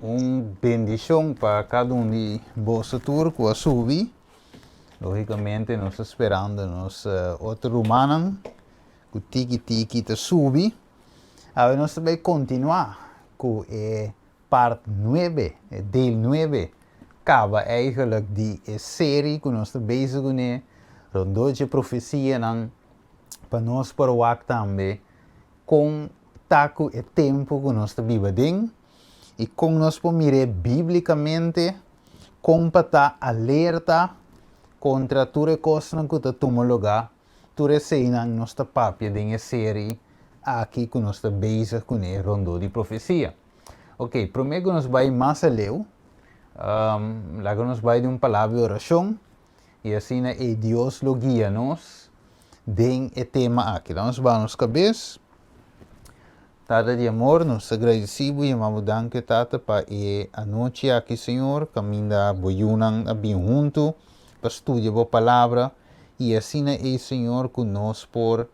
Un bendishon pa kada un di boso tur ku a subi. Lógikamente nos ta sperando nos otro rumannan ku tiki tiki ta subi. Awe nos ta bai kontinuá ku e part nuebe, e deel nuebe, kaba eigenlijk di e seri ku nos ta bezig kuné rondó dje profesianan pa nos por wak tambe kon ta ku e tempu ku nos ta biba den i kon nos por mir'é bíblikamente, kon pa ta alerta kontra tur e kosnan ku ta tuma lugá, tur eseinan nos ta papia den e seri aki ku nos ta bezig kuné rondó di profesia. Oke, promé ku nos bai mas aleu, laga nos bai den un palabra di orashon i asina ei Dios lo guia nos den e tema aki. Laga nos baha nos kabes. Tata di amor, nos ta gradisí bo i yama bo danki, Tata, pa e anochi aki, Señor, kaminda bo yunan a bin huntu pa studia bo Palabra i asina ei, Señor, ku nos por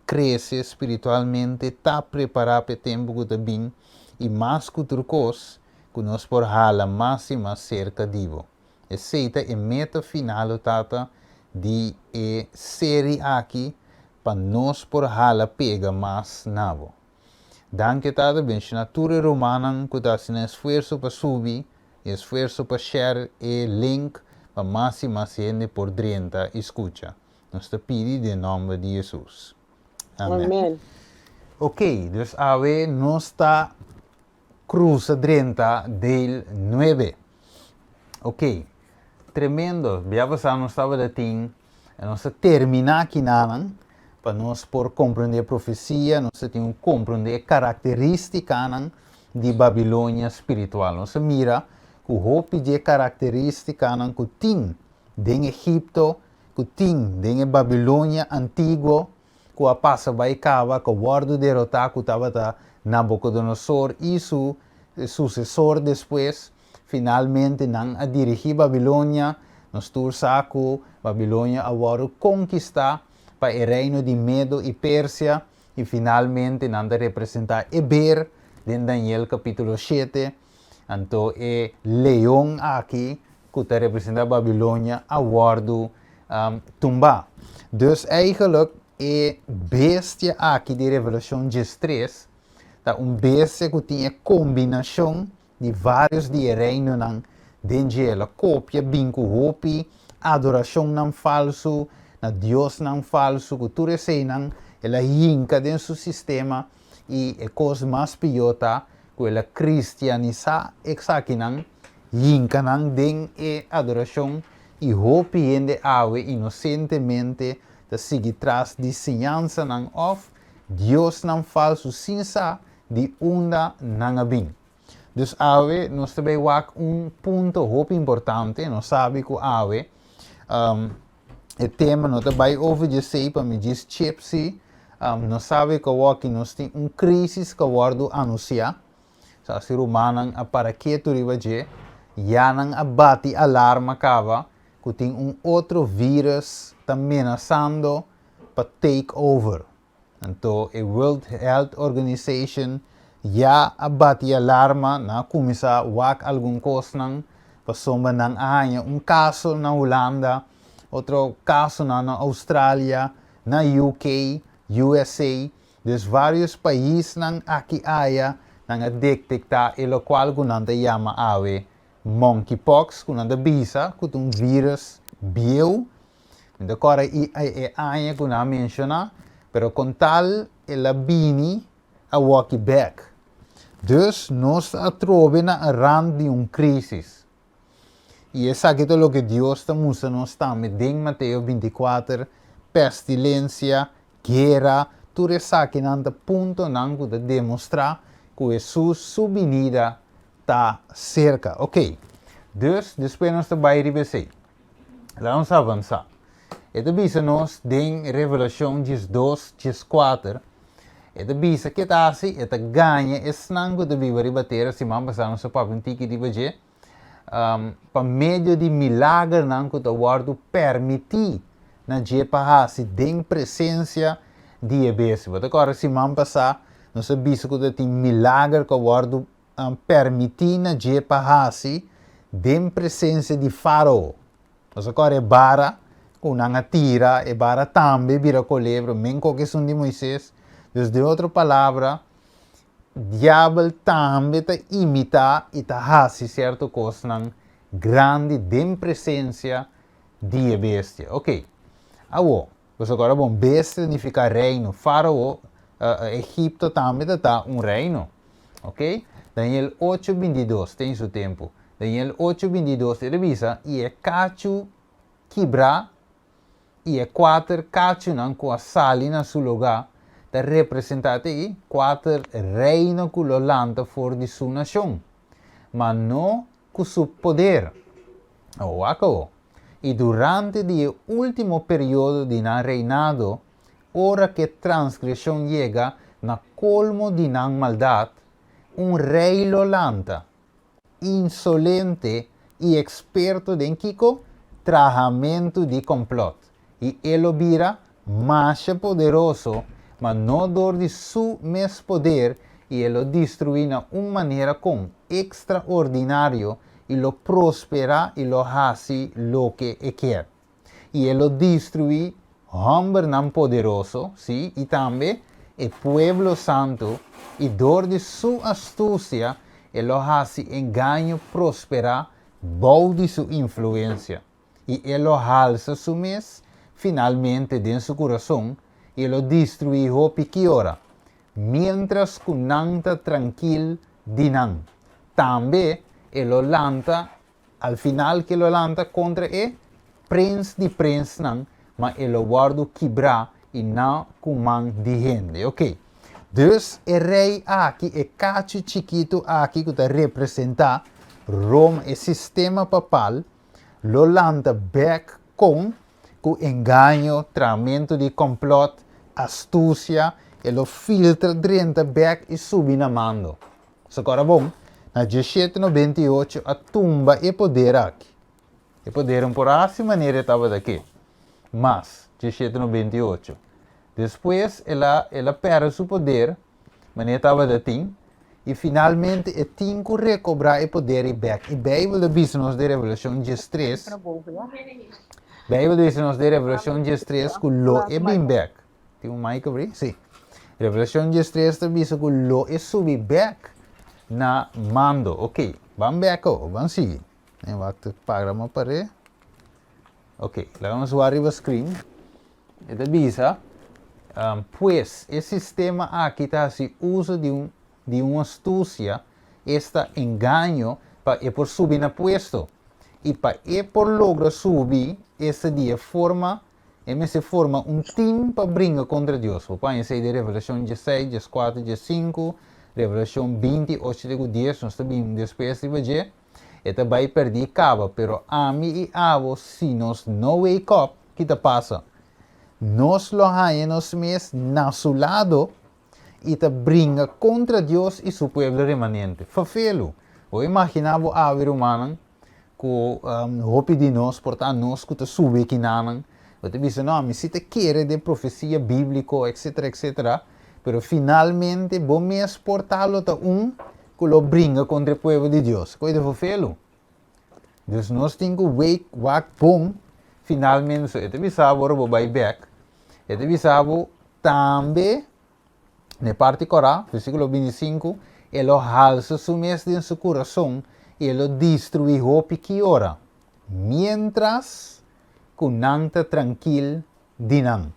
krese spiritualmente, ta prepará pa e tempu ku ta bin i mas ku tur kos, ku nos por hala mas i mas serka di bo. Esei ta e meta final, o Tata, di e seri aki, pa nos por hala pega mas na bo. Danki, Tata, benshoná tur e rumannan ku ta hasi nan esfuerso pa subi i esfuerso pa share e link pa mas i mas hende por drenta i skucha. Nos ta pidi den nòmber di Hesus. Amen. Amen. Ok, dus awe nos ta krusa drenta deel nuebe. Ok, tremendo. Bia pasá nos tabata tin, nos a terminá kinanan pa nos por komprendé profesia, nos a tin un komprendé e karakterístikanan di Babilonia spiritual. Nos a mira ku hopi di e karakterístikanan ku tin den Egipto, ku tin den e Babilonia antiguo ku a pasa bai kaba, ku a wòrdu derotá, ku tabata Nabukodonosor i su susesor despues, finalmente nan a dirigí Babilonia. Nos tur sa ku Babilonia a wòrdu konkistá pa e reino di Medo i Persia, i finalmente nan ta representá e ber den Daniel kapítulo shete. Anto e leon aki ku ta representá Babilonia a wòrdu tumbá. Dus eigenlijk e bestia aki di Revelashon diestres ta un bestia ku tin e kombinashon di vários di e reinonan den dje. El a kopia bin ku hopi adorashonnan falsu na diosnan falsu, ku tur eseinan el a hinka den su sistema i e kos mas pió ta ku el a kristianisá esakinan, hinka nan den e adorashon i hopi hende awe inosentemente ta sigui tras di siñansanan òf diosnan falsu sin sa di unda nan a bin. Dus awe nos ta bai wak un punto hopi importante, nos sabi ku awe e tema no ta bai over djesei pa mi djis chip si, nos sabi ku awoki nos tin un krisis ku a wòrdu anunsiá, sa si rumannan a para ketu riba dje, ya nan a bati alarma kaba ku tin un otro virus ta menasando pa take over. Anto e World Health Organization ya a bati alarma, nan a kuminsá wak algun kosnan pasobra nan a haña un kaso na Hulanda, otro kasonan na Australia, na UK, USA, dus vários paisnan aki aya nan a detektá e lokual ku nan ta yama awe monkeypox, ku nan ta bisa ku ta un virus bieu. Mi ta kòrda i e aña ku nan a menshoná, pero kon tal el a bini a wòki bèk. Dus nos ta atrobe na rand di un krísis. I esaki ta loke Dios ta mustra nos tambe den Mateo bintikuater, pestilensia, guera, tur esakinan ta puntonan ku ta demostrá ku Hesus su binida ta serka. Oké, dus despues nos ta bai riba esei. Laga nos avansá. E ta bisa nos den Revelashon diesdos, dieskuater, e ta bisa ke ta hasi, e ta gaña esnan ku ta biba riba tera, siman pasá nos a papia un tiki riba dje, pa medio di milagernan ku ta wòrdu permití na dje pa hasi den presensia di e bestia. Bo ta kòrda siman pasá nos a bisa ku ta tin milager ku a wòrdu. permití na dje pa hasi den presensia di Fárao. Nos a kòrda e bara ku nan a tira, e bara tambe bira kolebra, men koke esun di Moises. Dus den otro palabra, diabel tambe ta imitá i ta hasi sierto kosnan grandi den presensia di e bestia. Oké, awor, Nos a kòrda bon, bestia nifiká reino. Fárao, Egipto tambe ta ta un reino. Ok? Daniel ocho 22, ten su tempu. Daniel ocho 22 e ta bisa, I e kachu kibrá i e kuater kachunan ku a sali na su lugá ta representá te i kuater reino ku lo lanta for di su nashon, ma no ku su poder. Awor wak awor. I durante di e último periodo di nan reinado, ora ku transgreshon yega na kolmo di nan maldat, un rei lo lanta, insolente i eksperto den kiko? Trahamentu di kòmplòt. I e lo bira masha poderoso, ma no dor di su mes poder, i e lo destruí na un manera kon ekstraordinario i lo prosperá i lo hasi loke e kier. I e lo destruí hòmbernan poderoso, sí, i tambe e pueblo santu, i dor di su astusia e lo hasi engaño prosperá bou di su influensia, i e lo halsa su mes finalmente den su kurason, i e lo destruí hopi ki ora, miéntras ku nan ta trankil di nan. Tambe e lo lanta, al final ku e lo lanta kontra e prens di prensnan, ma e lo wòrdu kibrá i no ku man di hende. Oké. Dus e rei aki, e kachu chikitu aki ku ta representá Roma, e sistema papal, lo lanta bèk kon ku engaño, trahamentu di kòmplòt, astusia, e lo filtra drenta bèk i subi na mando. Sokora bon, na 1798 a tumba e poder aki. E poder un por hasi manera e tabata ke. Mas, 1798. Despues el a el a pèrdè su poder manera e tabata tin i finalmente e tin ku rekobrá e poder ei bèk. I Beibel ta bisa nos den Revelashon 13, Beibel ta bisa nos den Revelashon 13 ku lo e bin bèk. Tin un mic abrí? Sí. Revelashon 13 ta bisa ku lo e subi bèk na mando. Oké, ban bèk awo, ban sigui. E wak pagra ma paré. Oké, laga nos wak riba screen. E ta bisa, Pues, e sistema aki ta hasi uso di un di un astusia, esta engaño, pa e por subi na puesto. I pa e por logra subi, esta di e forma, e mester forma un tim pa bringa kontra Dios. Bo por haña esei den Revelashon 16, 14, 15, Revelashon 20, 8 te ku 10, nos ta bin despues riba dje. E ta bai perdí kaba, pero ami i abo si nos no wake up, ki ta pasa? Nos lo haña nos mes na su lado i ta bringa kontra Dios i su pueblo remanente. Fafelu! Bo imaginá bo awe, rumannan, ku hopi di nos, por ta nos ku ta subi kinanan, bo ta bisa, No, ami si ta kere den profesia bíbliko, etsetera, etsetera, pero finalmente bo mes por ta lo ta un ku lo bringa kontra e pueblo di Dios. Koe ta fofelu. Dus nos tin ku wake, wak bon, finalmente. So e ta bisa bo ora bo bai bek, e ta bisa bo tambe na e parti kòrá, versíkulo 25, e lo halsa su mes den su kurason i e lo destruí hopi ki ora, miéntras ku nan ta trankil di nan.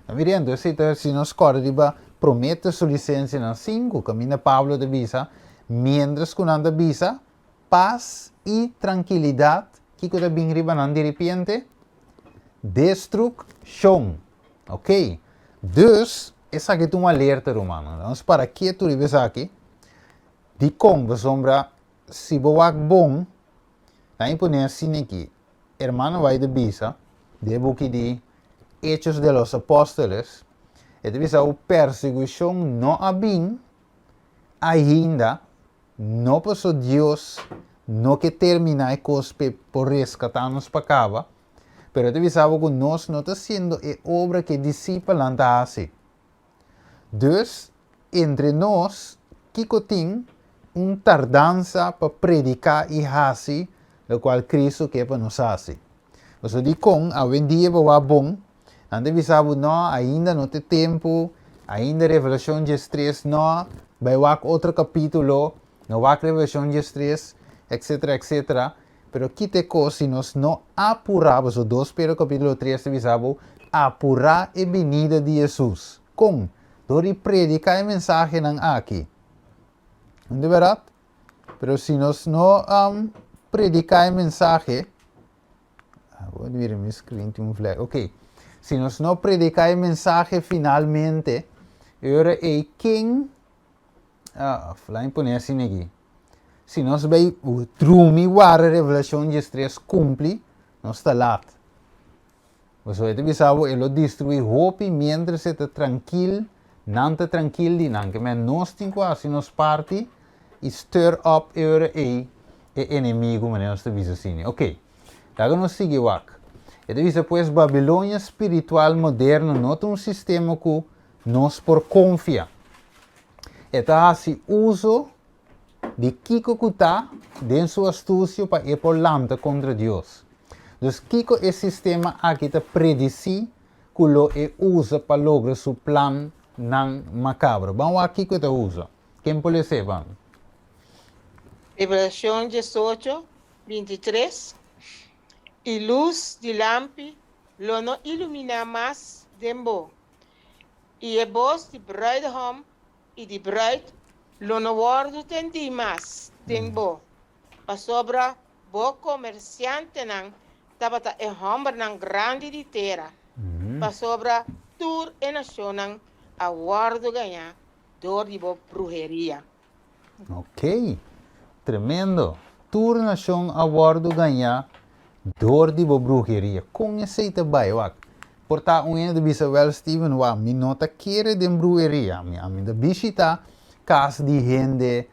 Ta mirando esei ta si nos kòrda riba Promé Tesalonisensenan 5, kaminda Pablo ta bisa, Miéntras ku nan ta bisa, Pas i trankilidat, kiko ta bin riba nan diripiente? Destrukshon. Oké. Dus, esaki ta un alerta, rumannan. Nos para ketu riba esaki. Dikon? Pasobra si bo wak bon, nan a pone asina aki, Hermano White ta bisa den e buki di Hechos de los Apóstoles, e ta bisa ku persekushon no a bin ainda, no paso Dios no ke terminá e kos p'e por reskatá nos pa kaba, pero e ta bisa bo ku nos no ta hasiendo e obra ku e disipelnan ta hasi. Dus, entre nos, kiko tin? un tardansa pa prediká i hasi lokual Kristu ke pa nos hasi. Pasobra dikon awendia bo wak bon, nan ta bisa bo no, ainda no ta e tempu, ainda Revelashon diestres no, bai wak otro kapítulo, no wak Revelashon diestres, etsetera, etsetera. Pero kita e kos si nos no apurá, pasobra 2 Pedro kapítulo 3 ta bisa bo, apurá e binida di Hesus. Kon? Dor di prediká e mensahenan aki. No ta bèrdat? Pero si nos no prediká e mensahe, bo mira mi screen tin un vlek. Ok. Si nos no prediká e mensahe finalmente, e ora ei ken ah, laat pone asina aki. Si nos bai drumi wara Revelashon 13 kumpli, nos ta lat. Pasobra e ta bisa bo e lo destruí hopi miéntras e ta trankil, nan ta trankil di nan. Ke men nos tin ku hasi nos parti i stir up e ora ei e enemigu, manera nos ta bisa asina. Oké, laga nos sigui wak. E ta bisa pues Babilonia spiritual moderno no ta un sistema ku nos por konfia. E ta hasi uso di kiko ku ta den su astusio pa e por lanta kontra Dios. Dus kiko e sistema aki ta predisí ku lo e usa pa logra su plannan makabro? Ban wak kiko e ta usa. Ken por les'é pa mi? Revelashon 18, 23, I lus di lampi lo no iluminá mas den bo, i e bos di brùidehòm i di brùit lo no wòrdu tendí mas den bo, pasobra bo komersiantenan tabata e hòmbernan grandi di tera, pasobra tur e nashonnan a wòrdu gañá dor di bo bruheria. Ok, tremendo! Tur nashon a wòrdu gañá dor di bo bruheria. Kon esei ta bai? Wak, por ta un hende ta bisa, Wèl, Steven, wak, mi no ta kere den bruheria. Mi, ami ta bishitá kas di hende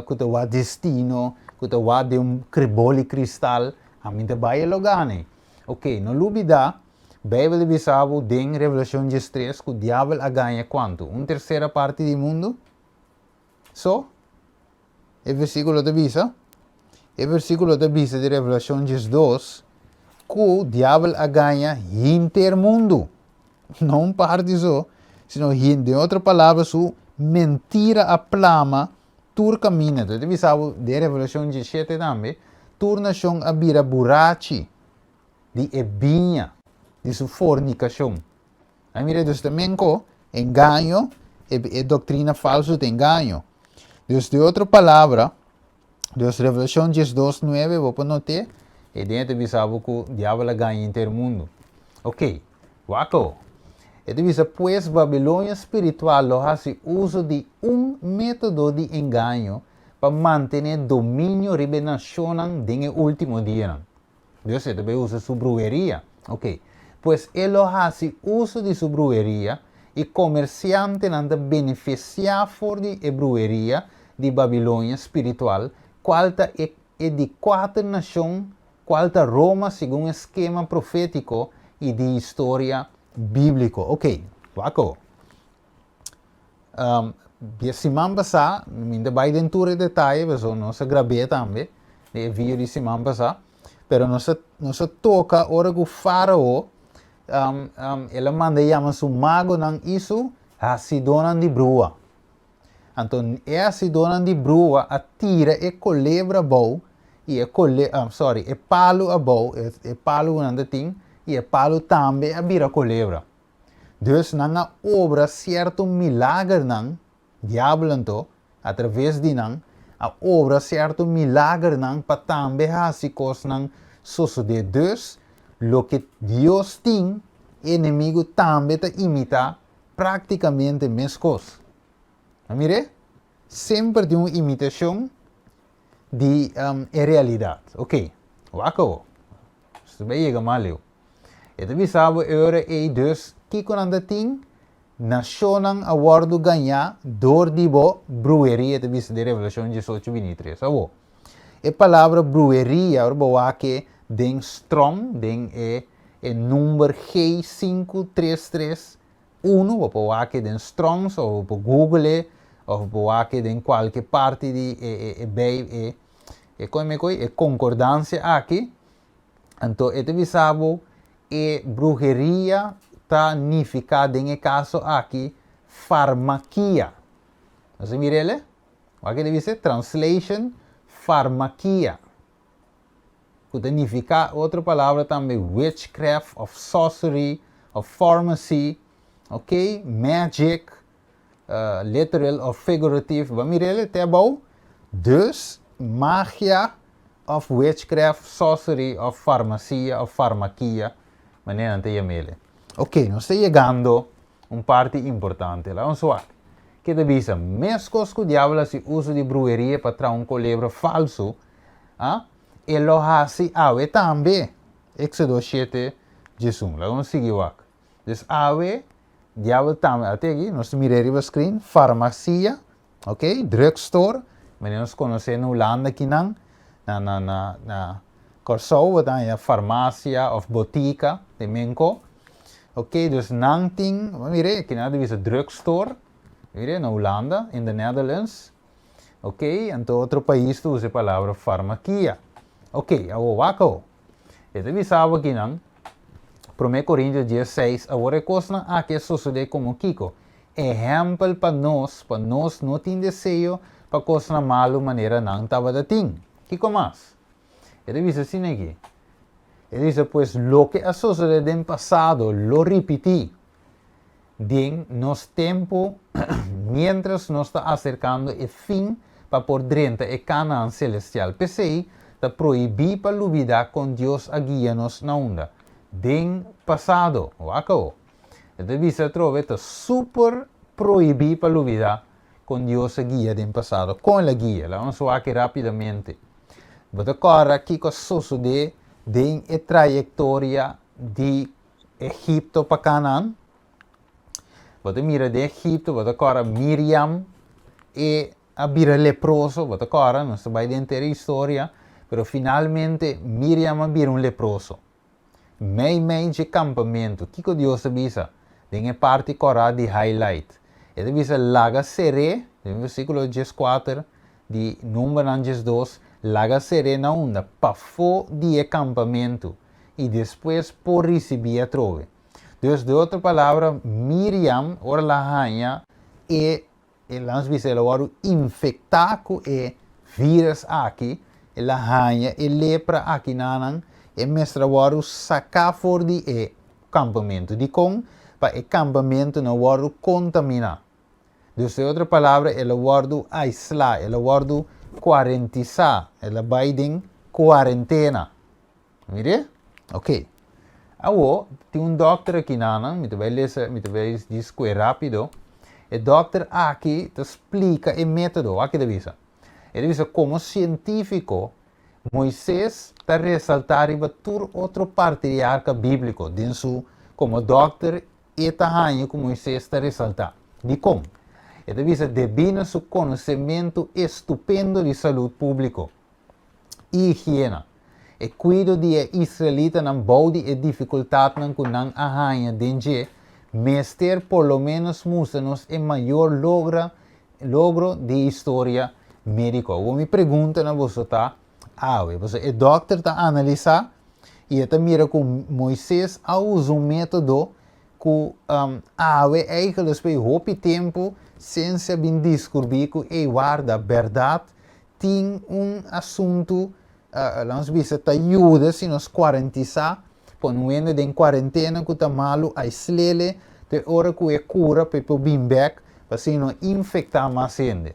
ku ta wak destino, ku ta wak den un boli kristal. Ami ta bai e lugá-nei. Ok, no lubidá, Beibel ta bisa bo den Revelashon 13 ku diabel a gaña kuantu? Un tersera parti di mundu? So, e versíkulo ta bisa? E versíkulo ta bisa di Revelashon 12 ku diabel a gaña hinter mundu. No un parti so, sino den otro palabra su mentira a plama tur kaminda. Entonces ta bisa bo den Revelashon 17 tambe, tur nashon a bira burachi di e biña di su fornikashon. A mira dus ta menko engaño, e, e doktrina falso ta engaño. Dus di otro palabra, dus Revelashon 12:9 bo por noté, e den ta bisa bo ku diabel a gaña henter mundu. Ok, wak. E ta bisa pues Babilonia spiritual lo hasi uso di un método di engaño pa mantené dominio riba e nashonnan den e último dianan. Dus e ta bai usa su bruheria. Ok. Pues e lo hasi uso di su bruheria i komersiantenan ta benefisiá for di e bruheria di Babilonia spiritual, kual ta e e di kuater nashon, kual ta Roma segun e skema profétiko i di historia bíbliko. Ok, wak. Siman pasá, mi no ta bai den tur e detaye, pasobra nos a grab'é tambe, e video di siman pasá, pero nos a, nos a toka ora ku Fárao, el a manda yama su magonan i su hasidónan di brua. Anto e hasidónan di brua a tira e kolebra abou i e kole, sorry, e palu abou, e palu ku nan ta tin, i e palu tambe a bira kolebra. Dus nan a obra sierto milagernan, diabel anto, atraves di nan, a obra sierto milagernan pa tambe hasi kosnan sosodé. Dus, loke Dios tin, e enemigu tambe ta imitá práktikamente meskos. A mir'é? Semper tin un imitashon di e realidat. Oké, wak awor. Nos ta bai yega mas leu. E ta bisa bo e ora ei dus kiko nan ta tin, Nashonnan a wòrdu gañá dor di bo brueria, e ta bisa den Revelashon 18, 23. Awor, e palabra brueria, ora bo wak e den Strong, den e e number G5331, bo por wak e den Strongs òf bo por google e. òf bo wak den kualke parti di e e e bei e e kon mi koi e konkordansia aki, anto e ta bisa bo e bruheria ta nifiká den e kaso aki farmakia. Nos a mira el? Wak e ta bisa? Translation, farmakia. Ku ta nifiká otro palabra tambe witchcraft òf sorcery òf pharmacy, ok, magic, literal òf figurative, bo a mira el te abou? Dus, magia òf witchcraft, sorcery òf farmasia òf farmakia, manera nan ta yama el. Ok, nos ta yegando un parti importante. Laga nos wak. Ke ta bisa? Meskos ku diabel hasi uso di bruheria pa traha un kolebra falsu, a, e lo hasi awe tambe. Éxodo shete, 11. Laga nos sigui wak. Dus awe, diabel tambe, ate aki, nos ta mira riba screen, farmasia, ok, drugstore, manera nos konosé na Hulanda kinan, na, na, na, na Kòrsou bo ta haña farmasia òf botika, den menko. Ok, dus nan tin, bo mira kinan ta bisa drugstore, mira na Hulanda, in the Netherlands. Ok, anto otro pais ta usa e palabra farmakia. Ok, awor wak awor. E ta bisa bo akinan, Promé Korintio 16, awor e kosnan aki a sosodé komo kiko? Ehèmpel pa nos, pa nos no tin deseo pa kosnan malu manera nan tabata tin. Kiko mas? E ta bisa asina aki. E ta bisa, pues loke a sosodé den pasado lo ripití. Den nos tempu, miéntras nos ta aserkando e fin pa por drenta e Kanaan selestial. P'esei, ta prohibí pa lubidá kon Dios a guia nos na unda? Den pasado. Wak awo. E ta bisa atrobe, ta super prohibí pa lubidá kon Dios a guia den pasado. Kon el a guia? Laga nos wak rápidamente. Bo ta kòrda kiko a sosodé den e trayektoria di Egipto pa Canaan. Bo ta mira den Egipto, bo ta kòrda Miriam e a bira leproso, bo ta kòrda, nos ta bai den henter e historia, pero finalmente Miriam a bira un leproso. Mei mei dje kampamentu, kiko Dios a bisa? Den e parti kòrá di highlight. E ta bisa laga ser'é, den versíkulo 14 di Numbernan 12, laga ser'é na unda? Pafó di e kampamentu. i despues por risibí atrobe. Dus, den otro palabra, Miriam, ora el a haña e, e lanos bisa el a wòrdu infektá ku e vírus aki, el a haña e lepra aki nanan, e mester a wòrdu saká for di e kampamentu. Dikon? Pa e kampamentu no wòrdu kontaminá. Dus, den otro palabra, el a wòrdu aislá, el a wòrdu kuarentisá, el a bai den kuarentena. Mire? Ok. Awo, tin un dokter aki nanan, mi ta bai lesa, mi ta bai djis kue rapido. E dokter aki ta splika e metodo. Wak e ta bisa. E ta bisa komo sientifiko, Moises ta resaltá riba tur otro patriarka bíbliko. Den su, komo dokter, e ta haña ku Moises ta resaltá. Dikon? E ta bisa debí na su konosementu estupendo di salud públiko. i higiena. E kuido di e israelitanan bou di e difikultatnan ku nan a haña den dje mester por lo ménos mustra nos e mayor logra logro di historia médiko. Awor mi pregunta na boso ta awe, pasobra e dòkter ta analisá i e ta mira ku Moises a usa un método ku awe eikel despues di hopi tempu siensia a bin diskurbí ku ey warda bèrdat Tin un asuntu, lanos bisa, ta yuda si nos kuarentisá, pone un hende den kuarentena ku ta malu, aisl'ele te ora ku e kura pa e por bin bèk, pa asina no infektá mas hende.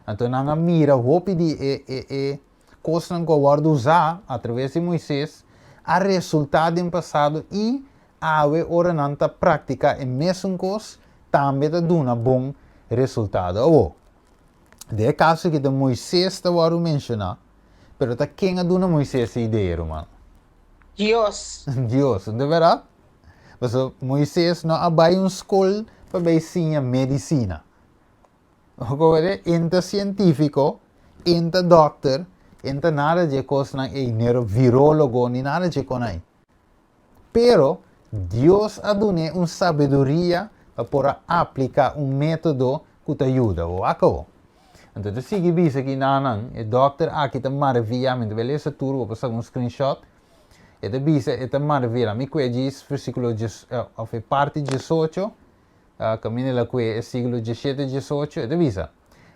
Anto nan a mira hopi di e e e kosnan ku a wòrdu usá atraves di Moises a resultá den pasado i awe ora nan ta praktiká e mesun kos tambe ta duna bon resultado. Awor, Den e kaso aki ta Moises ta wòrdu menshoná, pero ta ken a duna Moises e idea, ruman? Dios. Dios, no ta bèrdat? Pasobra Moises no a bai un skol pa bai siña medisina. Bo wak? E ta sientífiko, e ta dòkter, e ta nada di e kosnan ei, neurovirólogo, ni nada di e kosnan ei. Pero, Dios a dun'é un sabiduria pa por a apliká un método. ku ta yuda bo. Wak awo. Anto ta sigui bisa ki nanan, e dòkter aki ta maravia, mi ta bai lesa tur, bo por saka un screenshot. E ta bisa, e ta maravia. Mi kue djis versíkulo djes, òf e parti 18, kaminda el a kue e siglo 17, 18, e ta bisa,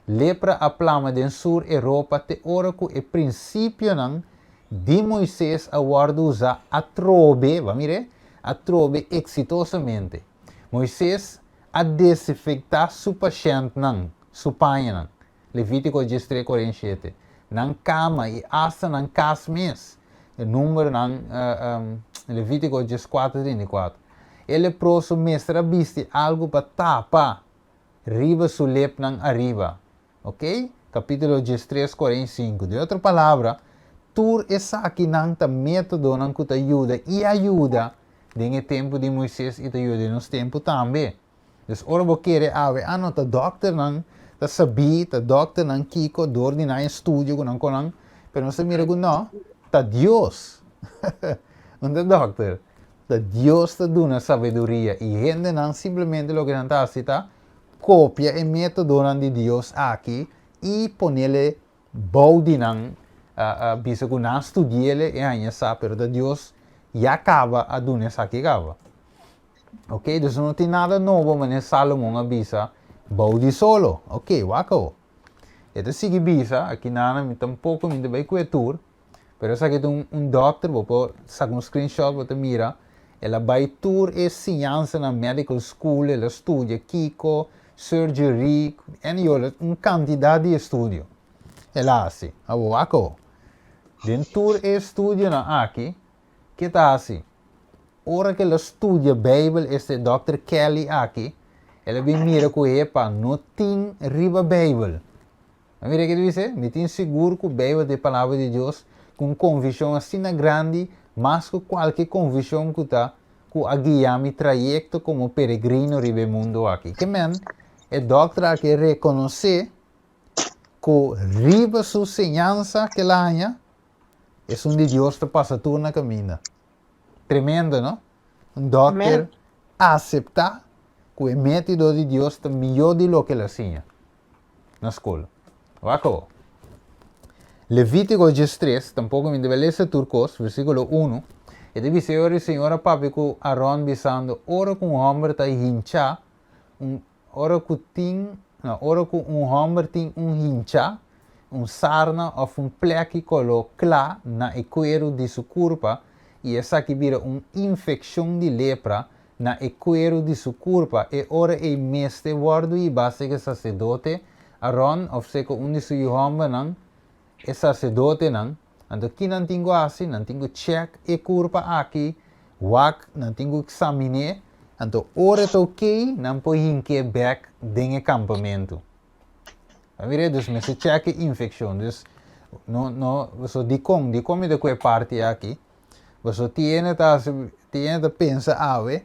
Lepra a plama den Sur Europa te ora ku e prinsipionan di Moises a wòrdu usá atrobe, bo a mir'é? Atrobe eksitosamente. Moises a desinfektá su pashèntnan, su pañanan, Levítiko 13, 47, nan kama i asta nan kas mes, e numbernan, Levítiko 14, 34. E leproso mester a bisti algu pa tapa riba su lepnan ariba. Ok? Kapítulo 13, 45. Den otro palabra, tur esakinan ta métodonan ku ta yuda i a yuda den e tempu di Moises i ta yuda den nos tempu tambe. Dus ora bo kere awe, ah no, ta dòkternan ta sabí, ta dòkternan kiko dor di nan estudio ku nan konan, pero nos ta mira ku no, ta Dios. No ta dòkter. Ta Dios ta duna sabiduria i hendenan simplemente loke nan ta hasi ta kopia e métodonan di Dios aki i ponele bou di nan, bisa ku nan a studiele i haña sa, pero ta Dios ya kaba a duna esaki kaba. Ok, dus no tin nada nobo manera Salomon a bisa bou di solo. Ok, wak awo. E ta sigui bisa, aki nana mi tampoko mi ta bai ku e tur, Pero esaki ta un dokter, bo por saka un screenshot, bo ta mira, el a bai tur e siñansanan medical school, el a studia kiko, surgery, en yo, un kantidat di estudio el a hasi. Abo wak awo. Den tur e estudionan aki, ke ta hasi? Ora ku el a studia Beibel, este dokter Kelly aki, el a bin mira ku hepa no tin riba Beibel. A mira ke ta bisa? Mi tin sigur ku Beibel ta e Palabra di Dios ku un konvishon asina grandi mas ku kualke konvishon ku ta ku a guia mi trayekto komo peregrino riba e mundu aki. Ke men, e dòkter aki a rekonosé ku riba su señansa ke el a haña, esun di Dios ta pasa tur na kaminda. Tremendo, no? Un dòkter aseptá ku e método di Dios ta mihó di loke el a siña. na skol. Wak awor. Levítiko 13, tampoko mi debe lesa tur kos, versíkulo 1, e ta bisa e ora e Señor a papia ku Aron bisando, Ora ku un hòmber ta hinchá, un, ora ku tin, no, ora ku un hòmber tin un hinchá, un sarna òf un plèki koló kla na e kueru di su kurpa, i esaki bira un infekshon di lepra, na e kueru di su kurpa, e ora ei mester wòrdu hibá serka e saserdote, Aron òf serka un di su yu hòmbernan, e saserdotenan. Anto ki nan tin ku hasi? Nan tin ku chèk e kurpa aki, wak, nan tin ku eksamin'é. Anto ora e ta okey, nan por hink'é bèk den e kampamentu. A mira, dus mester chèk e infekshon. Dus, no, no, so dikon? Dikon mi ta ku e parti aki? Pasobra tin hende ta hasi, tin hende ta pensa awe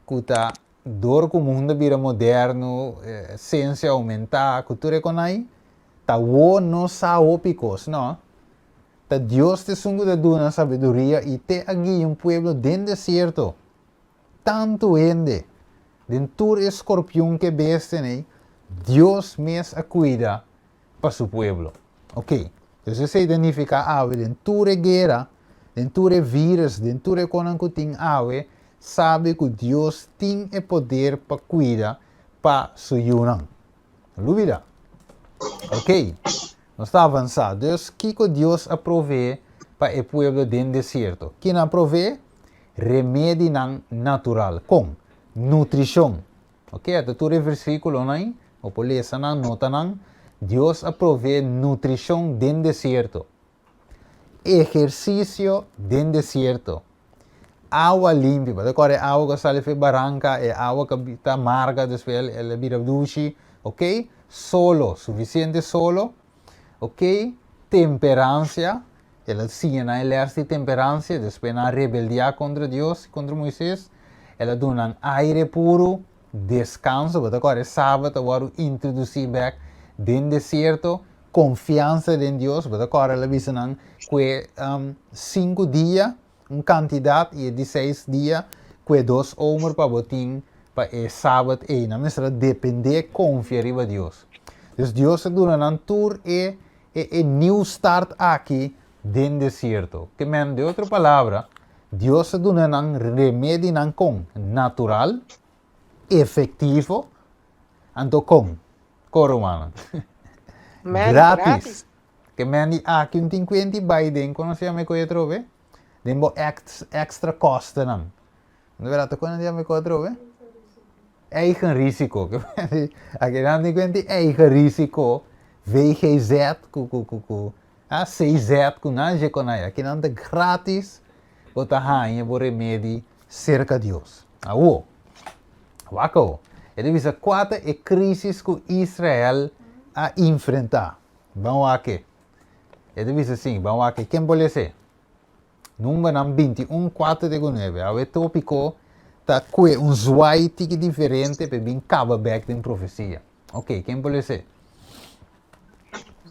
ku ta dor ku mundu a bira moderno, siensia a oumentá, ku tur e konai, ta awor nos sa hopi kos. No. Ta Dios ta esun ku ta duna sabiduria i te a guia un pueblo den desierto. Tantu hende, den tur e skorpion ku e bestianan ei, Dios mes a kuida pa su pueblo. Ok, dus esei ta nifiká awe den tur e guera, den tur e virus, den tur e konan ku tin awe, sabi ku Dios tin e poder pa kuida pa su yunan. No lubida. Ok, nos ta avansá. Dus kiko Dios a proveé pa e pueblo den desierto? Kin a proveé? Remedinan natural. Kon? Nutrishon. Ok, ata tur e versíkulonan ei, bo por lesa nan, nota nan. Dios a proveé nutrishon den desierto, ehersisio den desierto, awa limpi. Bo ta kòrda e awa ku a sali for e baranka, e awa ku ta marga, despues el a bira dushi. Ok, solo, sufisiente solo. Ok, temperansia, el a siña nan e lès di temperansia, despues nan a rebeldiá kontra Dios i kontra Moisés. El a duna nan aire puru, deskanso, bo ta kòrda e sabat a wòrdu introdusí bèk den desierto, konfiansa den Dios, bo ta kòrda el a bisa nan ku e sinku dia, un kantidat, i e di seis dia ku e dos omer pa bo tin pa e sabat ei. Nan mester a dependé, konfia riba Dios. Dus Dios a duna nan tur e e e new start aki den desierto. Ke men, den otro palabra, Dios a duna nan remedinan kon? Natural, efektivo, anto kon? Kon rumannan? Men, Gratis. gratis. Ke men di aki un tin kuenti bai den kono se yama e koe atrobe? Den bo ex extra kostenan. No bera ta kono se yama e koe atrobe? Eigen risico. Ke men di aki nan tin kuenti eigen risico, VGZ ku ku ku ku ah CZ ku nan je konai. Aki nan ta gratis bo ta haña bo remedi serka Dios. Awo, wak awo. E ta bisa kua ta e krisis ku Israel a enfrentá. Ban wak e. E ta bisa asin, ban wak e. Ken por lesa e? Numbernan 21, 4 te ku 9. Awe e tópiko ta kue un zwai tiki diferente p'e bin kaba bèk den profesia. Oké, ken por lesa e?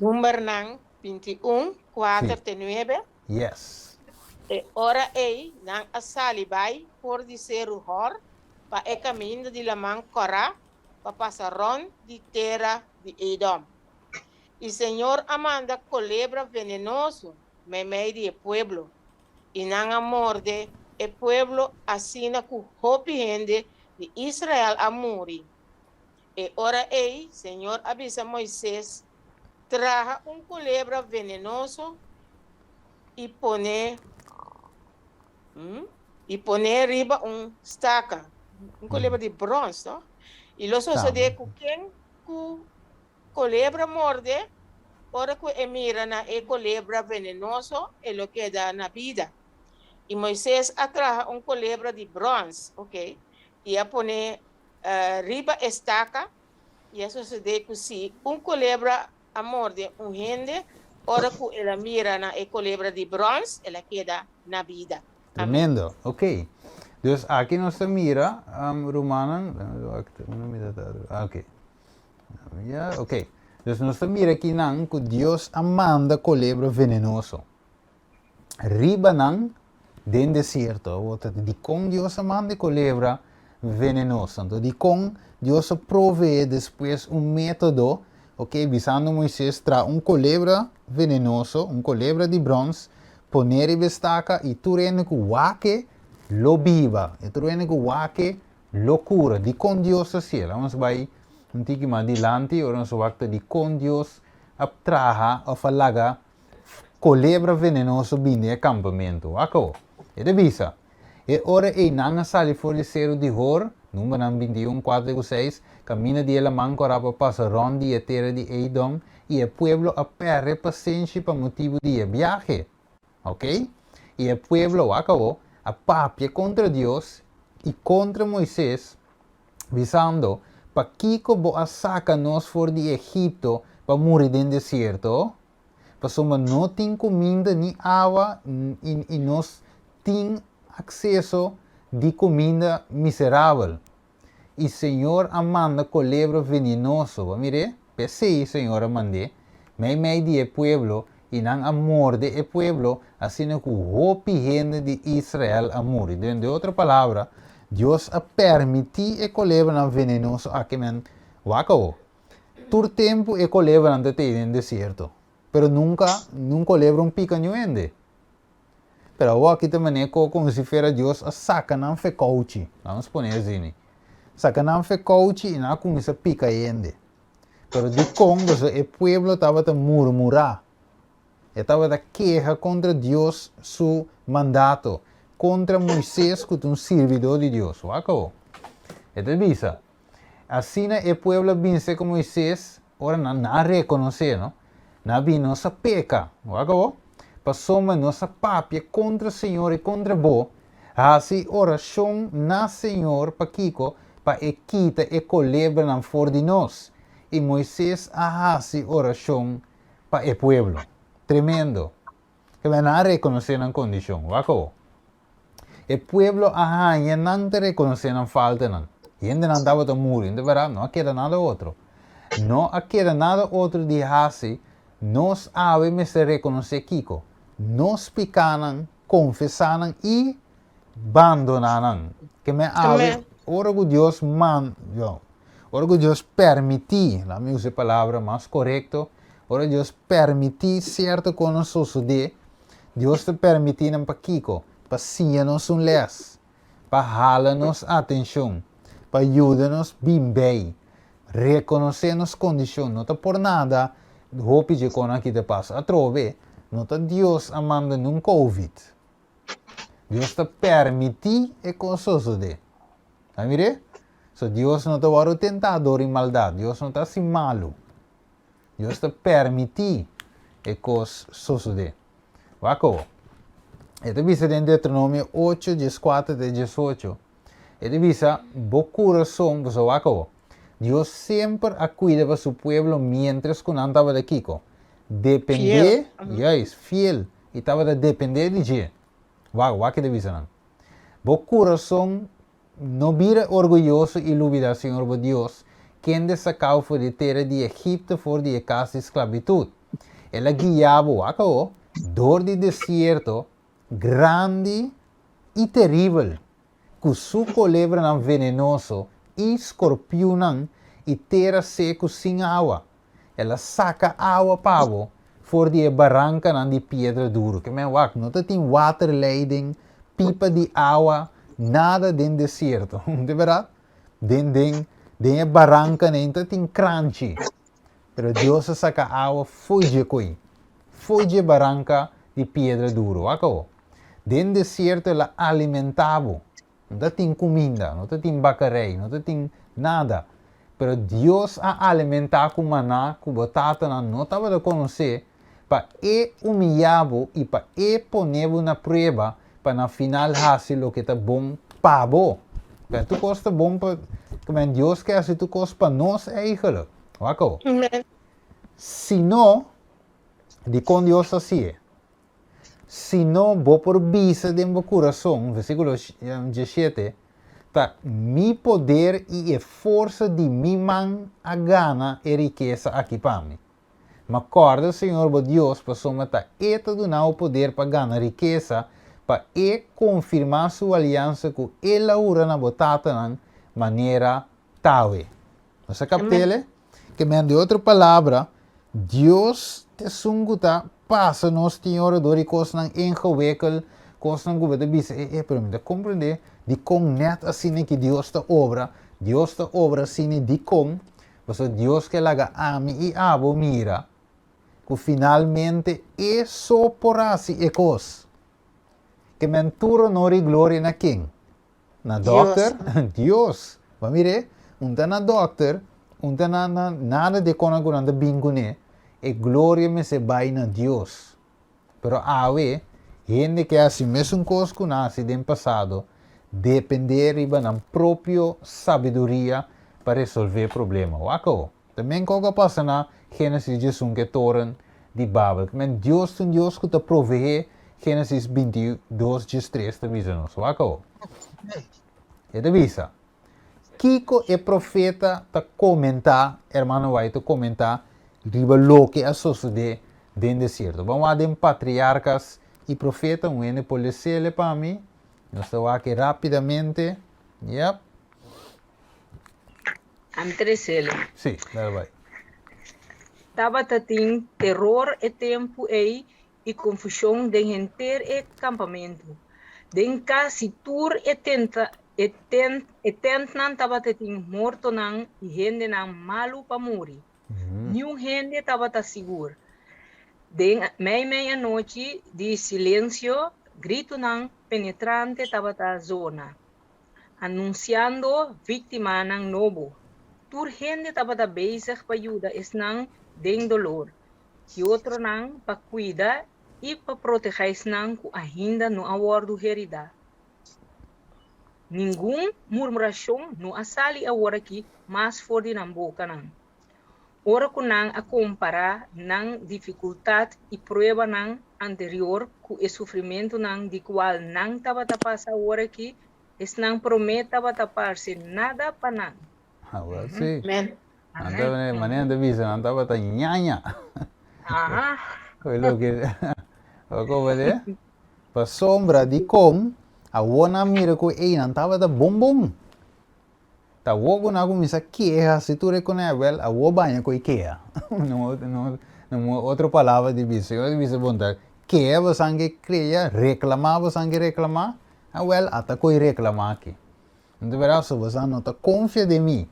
Numbernan 21, 4 te 9. Yes. E ora ei nan a sali bai for di Seru Hor pa e kaminda di Laman Kòrá pa pasa rònt di tera di Edòm. I señor a manda kolebra venenoso meimei di e pueblo, i nan a morde e pueblo asina ku hopi hende di Israel a muri. E ora ei señor a bisa Moises, Traha un kolebra venenoso i pone i pone riba un staka, un kolebra di brons, no? I lo sosodé ku ken ku kolebra morde, ora ku e mira na e kolebra venenoso, e lo keda na bida. I Moises a traha un kolebra di brons, ok, i a pone riba e staka. I a sosodé ku si un kolebra a morde un hende, ora ku el a mira na e kolebra di bròns, el a keda na bida. Amèn. Tremendo. Ok. Dus aki nos ta mira, rumannan, ok. Ya, ok. Dus nos ta mira akinan ku Dios a manda kolebra venenoso. Riba nan den desierto. Awor ta dikon Dios a manda e kolebra venenoso? Anto dikon Dios a proveé despues un método, ok, bisando Moises traha un kolebra venenoso, un kolebra di bròns, pon'é riba e staka i tur hende ku wak e lo biba, i tur hende ku wak e lo kura. Dikon Dios a hasié? Laga nos bai un tiki mas dilanti ora nos wak ta dikon Dios a traha òf a laga Kolebra venenoso bini e kampamentu. Wak awor. E ta bisa, E ora ei nan a sali for di seru di Hor, Numbernan 21, 4 ku 6, kaminda di e laman kòrá pa pasa rònt di e tera di Edom, i e pueblo a pèrdè pasenshi pa motibu di e biahe. Oké? I e pueblo, wak awor, a papia kontra Dios i kontra Moises, bisando, Pakiko bo a saka nos for di Egipto pa muri den desierto? Pasobra no tin kuminda ni awa i nos tin akseso di kuminda miserabel. I Señor a manda kolebra venenoso, bo a mir'é? P'esei Señor a mand'é meimei di e pueblo, i nan a morde e pueblo, asina ku hopi hende di Israel a muri. Den otro palabra, Dios a permití e kolebranan venenoso aki men wak awor. Tur tempu e kolebranan ta tei den desierto, pero nunka niun kolebra un pika niun hende. Pero awor aki ta manera ku komo si fuera Dios a saka nan fe kouchi, laga nos pone asini, saka nan fe kouchi i nan a kuminsá pika hende. Pero dikon? Pasobra e pueblo tabata murmurá, e tabata keha kontra Dios su mandato, kontra Moises ku ta un sirbidó di Dios. Wak awor. E ta bisa, Asina e pueblo a binse ku Moises ora nan nan a rekonosé, no? Nan a bin, Nos a peka. Wak awor. Pasobra nos a papia kontra Señor i kontra bo. Hasi orashon na Señor, pakiko? Pa e kita e kolebranan for di nos. I Moises a hasi orashon pa e pueblo. Tremendo! Kaba nan a rekonosé nan kondishon. Wak awor. E pueblo a haña nan ta rekonosé nan faltanan. Hendenan tabata muri, di bèrdat no a keda nada otro. No a keda nada otro di hasi, nos awe mester rekonosé kiko? Nos pikánan, konfesá nan i bandoná nan. Ke men awe Amen. Ora ku Dios man, yo, ora ku Dios permití, laat mi usa e palabra mas korekto, ora Dios permití sierto kosnan sosodé, Dios ta permití nan pa kiko? Pa siña nos un lès, pa hala nos atenshon, pa yuda nos bin bei, rekonosé nos kondishon. No ta por nada hopi dje kosnan aki ta pasa. Atrobe, no ta Dios a manda nun covid. Dios ta permití e kos sosodé. Ta mir'é? So Dios no ta wòrdu tentá dor di maldat. Dios no ta hasi malu. Dios ta permití e kos sosodé. Wak awor. E ta bisa den Deuteronomio 8, 14 te 18. E ta bisa, Bo kurason, boso wak awor. Dios semper a kuida pa su pueblo miéntras ku nan tabata kiko? Dependé, juist, fiel, i tabata dependé di dje. Wak, wak e ta bisa nan. Bo kurason no bira orguyoso i lubidá Señor bo Dios, kende sakau for di tera di Egipto for di e kas di sklabitut. El a guia bo, wak awo, dor di desierto grandi i teribel, ku su kolebranan venenoso i skorpiunnan i tera seku sin awa. El a saka awa pa bo for di e barankanan di piedra duru. Ke men wak, no ta tin waterleiding, pipa di awa, nada den desierto. Di bèrdat? Den den den e barankanan ta tin kranchi. Pero Dios a saka awa fo'i dje koi, fo'i dje baranka di piedra duru. Wak awo. Den desierto el a alimentá bo. No ta tin kuminda, no ta tin bakarei, no ta tin nada. Pero Dios a alimentá ku maná ku bo tatanan no tabata konosé, pa E humiyá bo i pa E pone bo na prueba pa na final hasi loke ta bon pa bo. Kende tur kos ta bon pa, kende Dios ke hasi tur kos pa nos eigenlijk. Wak awo. Si no, dikon Dios ta hasié? Si no, bo por bisa den bo kurason, versíkulo 17, Ta mi poder i e forsa di mi man a gana e rikesa aki pa mi. Ma kòrda Señor bo Dios, pasobra ta E ta duna bo poder pa gana rikesa, pa E konfirmá Su aliansa ku El a hura na bo tatanan, manera t'awe. Nos a kapt'el? Ke men di otro palabra, Dios ta esun ku ta pasa nos tin ora dor di kosnan ingewikkeld, kosnan ku bo ta bisa, e, e, pero mi ta komprendé dikon nèt asina ki Dios ta obra, Dios ta obra asina dikon, pasobra Dios ke laga ami i abo mira ku finalmente e so por hasi e kos. Ke men tur honor i gloria na ken? Na dokter? Dios. Bo a mir'é? Un ta na dokter, un ta na na nada di e konan ku nan ta bin kuné. E gloria mester bai na Dios. Pero awe, hende ke hasi mesun kos ku nan hasi den pasado, dependé riba nan propio sabiduria pa resolvé problema. Wak awo. Ta men kok a pasa na Génesis 11 ku e toren di Babel. Men Dios ta un Dios ku ta proveé Génesis 22 13 ta bisa nos. Wak awo. E ta bisa, Kiko e profeta ta komentá, hermano White ta komentá riba loke a sosodé den desierto? Ban wak den Patriarkas i Profeta, un hende por les'é pa mi. Nos ta wak rápidamente. Yep. Am tresele. Sí, dale bai. Tabata tin teror e tempu ei i konfushon den henter e kampamentu. Den kasi tur e tenta e tent e tentnan tabata tin mortonan i hendenan malu pa muri. Niun hende tabata sigur. Den meimei anochi di silensio, gritunan penetrante tabata zona. Anunsiando víktimanan nobo. Tur hende tabata bezig pa yuda esnan den dolor i otronan pa kuida i pa protehá esnan ku ainda no a wòrdu heridá. Ningun murmurashon no a sali aworakí mas for di nan bokanan. Ora ku nan a kompará nan difikultat i pruebanan anterior ku e sufrimentunan di kual nan tabata pasa awor aki, esnan promé tabata parse nada pa nan. Awor si. Nan tabata, manera nan ta bisa, nan tabata ñaña. Koe loke, koe bo de? Pasobra dikon awor nan mira ku ei nan tabata bon bon. Ta awor ku nan a kuminsá keha si tur e konè, wèl awor baña ku e keha. No no no otro palabra di bisa. Señor di bisa bon ta keha bosan ke krea, reklamá bosan ke reklamá, awèl ata ku e reklamá aki. No ta berdad? So bosan no ta konfia den mi.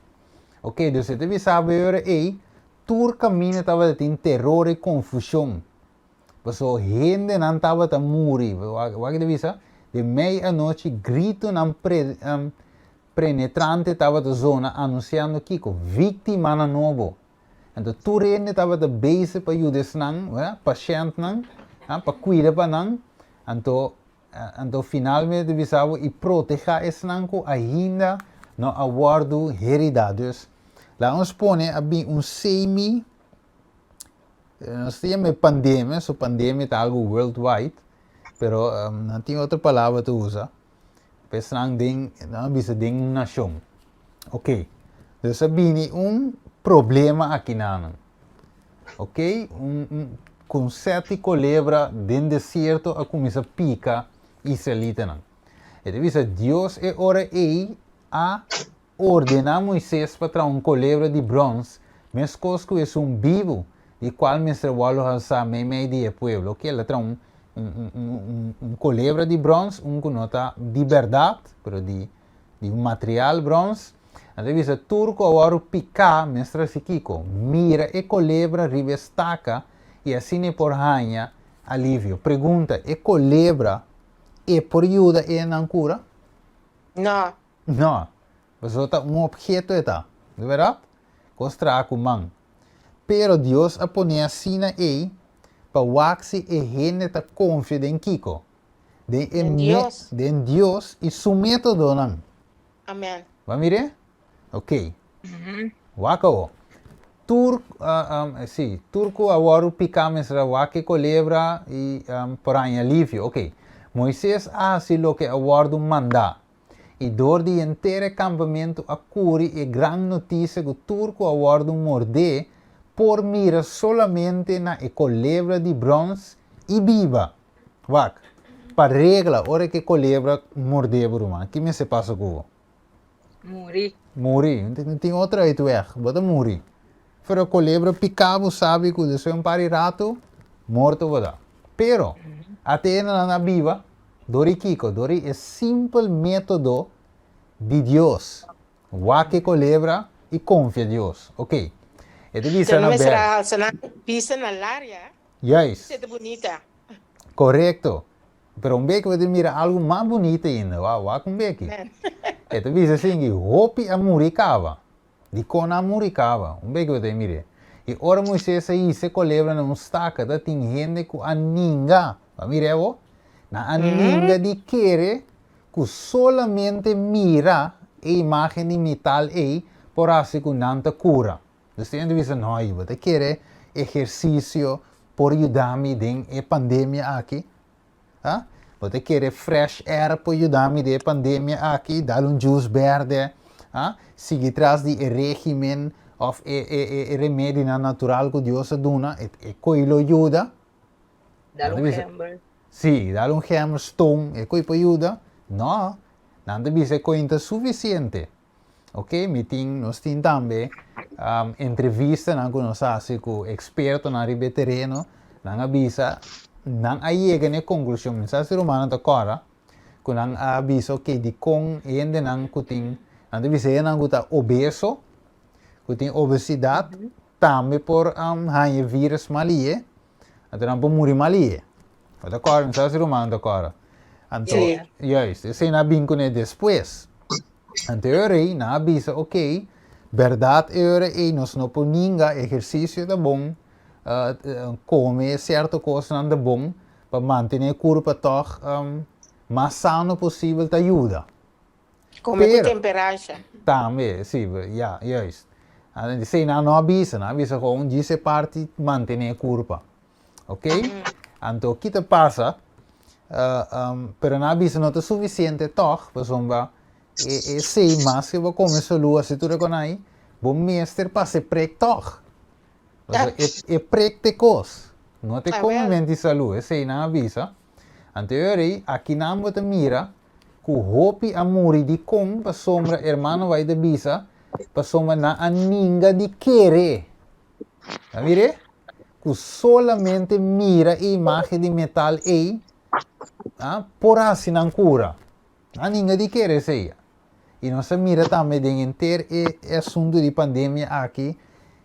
Oke, dus e ta bisa bo e ora ei, tur kaminda tabata tin teror i konfushon. Pasobra hendenan tabata muri. Wak ta bisa? Den mei anochi gritonan pre, um, penetrante tabata zona anunsiando kiko? Víktimanan nobo. Anto tur hende tabata bezig pa yuda esnan, pashèntnan, pa kuida pa nan. Anto, anto finalmente ta bisa bo i protehá esnan ku ainda no a wòrdu heridá. Dus, laga nos pone a bin un semi Nos ta yama e pandemia, so pandemia ta algo worldwide, pero nan tin otro palabra ta usa, pa esnan den, nan a bisa den un nashon. Ok, dus a bini un problema aki nanan. Ok, un, un konsèt di kolebra den desierto a kuminsá pika israelitanan. E ta bisa Dios e ora ei a Ordená Moises pa traha un kolebra di bròns, meskos ku esun bibu, di kual mester wòrdu halsá meimei di e pueblo. Oke, el a traha un, un, un, un, un kolebra di bròns, un ku no ta di bèrdat, pero di, di un material bròns. Anto e bisa, Tur ku a wòrdu piká mester hasi kiko? Mira e kolebra riba e staka, i asina e por haña alivio. Pregunta, E kolebra, e por yuda e nan kura? No. No, pasobra ta un obheto e ta, no berdad? Cos traha cu man. Pero Dios a pone asina ei pa wak si e hende ta confia den kico? Den e Den Dios. Den Dios y su metodonan. Amen. Bo a mir'é? Ok. Wak awo. Tur, si, tur cu a wòrdu piká mester a wak e kolebra i por haña alivio. Ok. Moises a hasi loke a wòrdu mandá. I dor di henter e kampamentu a kuri e gran notisia ku tur ku a wòrdu mordé por mira solamente na e kolebra di bròns i biba. Wak, pa regla, ora ku e kolebra mordé bo ruman, ki mester pasa ku bo? Muri. Muri. No tin otro uitweg. Bo ta muri. Pero kolebra piká bo sabi ku despues un par di ratu, morto bo ta. Pero, ate nan a biba. Dor di kiko? Dor di e simpel método di Dios. Wak e kolebra i konfia Dios. Ok. E ta bisa na Bert. Mester a halsa nan bista na laria. Juist. Esei ta bunita. Korekto. Pero un beki bo ta mira algu mas bunita ainda. Wak, wak un beki. E ta bisa asin ki hopi a muri kaba. Dikon nan a muri kaba? Un beki bo ta mir'é. I ora Moises a hisa e kolebra na un staka, ta tin hende ku a ninga, bo a mir'é bo? Nan a ninga di kere ku solamente mira e imágen di metal ei por hasi ku nan ta kura. Dus tin hende bisa, No, i bo ta kere ehersisio por yuda mi den e pandemia aki? Ha? Bo ta kere fresh air por yuda mi den e pandemia aki? Dal un juice berde, ha? Sigui tras di e regimen of e e e remedinan natural ku Dios a duna, e e koi lo yuda? Dal un gember. Sí, dal un gember, stoom, e koi por yuda? No, nan ta bisa e koi no ta sufisiente. Ok, mi tin, nos tin tambe um, entrevistanan ku nos hasi ku ekspertonan riba e tereno, nan a bisa, nan a yega na e konklushon, mi sa si rumannan ta kòrda, ku nan a bisa ok, dikon hendenan ku tin, nan ta bisa hendenan ku ta obeso, ku tin obesidat, tambe por um, haña e virus malie, Anto nan por muri malie. Bo ta kòrda, mi sa si ruman ta kòrda. Anto, Sí. juist, esei nan a bin kuné despues. Anto e ora ei nan a bisa, ok, bèrdat e ora ei nos no por ninga, ehersisio ta bon, kome sierto kosnan ta bon, pa mantené e kurpa tòg mas sano posibel ta yuda. Come cu temperansha. Tambe, si, ya, juist. Esei nan no a bisa, nan a bisa gewoon djis e parti mantene e curpa. Ok? Anto, ki ta pasa? Pero nan a bisa no ta suficiente toch, pasobra e esei maske bo come salú asi tur e konai, bo mester pasa e prek toch. Pasobra e prek t'e kos, no t'e comemento di salú, esei nan a bisa. Anto e ora ei, akinan bo ta mira. Ku hopi a muri dikon? Pasobra, hermano White a bisa, pasobra nan a ninga di kere. A mire? Ku solamente mira e imagen di metal ei, ah, por hasi nan kura. Nan ninga di kere esei. I nos a mira tambe den henter e asuntu di pandemia aki,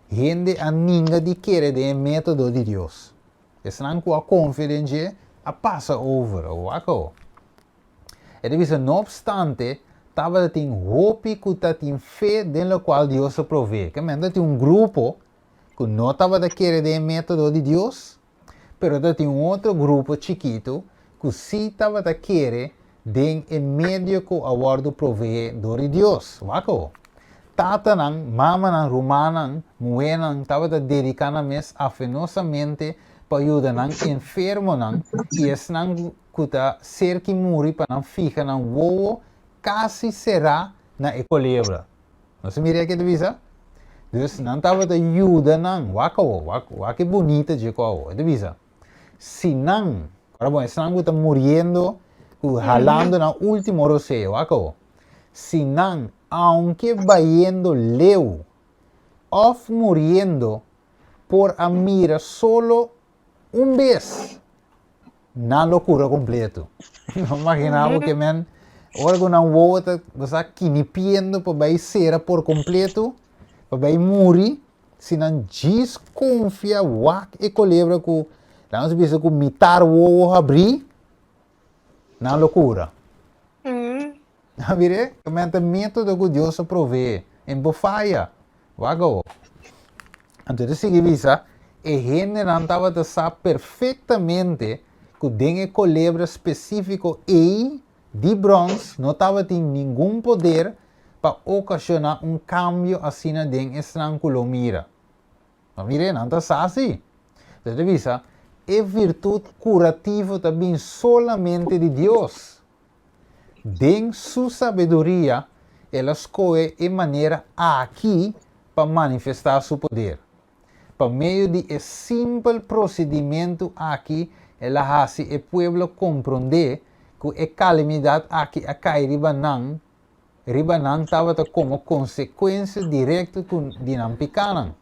hende a ninga di kere den e metodo di Dios. Esnan ku a konfia den dje a pasa over. Wak awo. E ta bisa, no opstante, tabata tin hopi ku ta tin fe den lokual Dios a provee. Ke men ta tin un grupo ku no tabata kere den e metodo di Dios, pero ta tin un otro grupo chikitu ku sí tabata kere den e medio ku a wòrdu proveé dor di Dios. Wak awo. Tatanan, mamanan, rumannan, muhénan tabata dediká nan mes afenosamente pa yuda nan enfermonan i esnan ku ta serki muri pa nan fiha nan wowo kasi será na e kolebra. Nos a mira e ke ta bisa? Dus nan tabata yuda nan. Wak awo, wak, wak e bunita dje ku awo. E ta bisa, si nan, ora bon, esnan ku ta muriendo, ku halando nan ultimo roseo, wak awo, si nan, aunke bayendo leu òf muriendo, por a mira solo un bes nan lo kura kompleto. No imagina bo ke men ora ku nan wowo ta bo sa kinipiendo pa bai sera por kompleto, pa bai muri, si nan djis konfia wak e kolebra ku nan nos bisa ku mitar wowo habrí, nan lo kura. A mira, e men ta metodo ku Dios a proveé, en bo faya. Wak awo. Anto e ta sigui bisa, e hendenan tabata sa perfektamente ku den e kolebra spesífiko ei di bròns no tabatin ningun poder pa okashoná un kambio asina den esnan ku lo mira. No mira, nan ta sa si. Anto e ta bisa, e virtut kurativo ta bin solamente di Dios. Den su sabiduria, el a skohe e manera aki pa manifestá su poder. Pa medio di e simpel prosedimentu aki el a hasi e pueblo komprondé ku e kalamidat aki a kai riba nan riba nan tabata komo konsekuensia direkto ku di nan pikánan.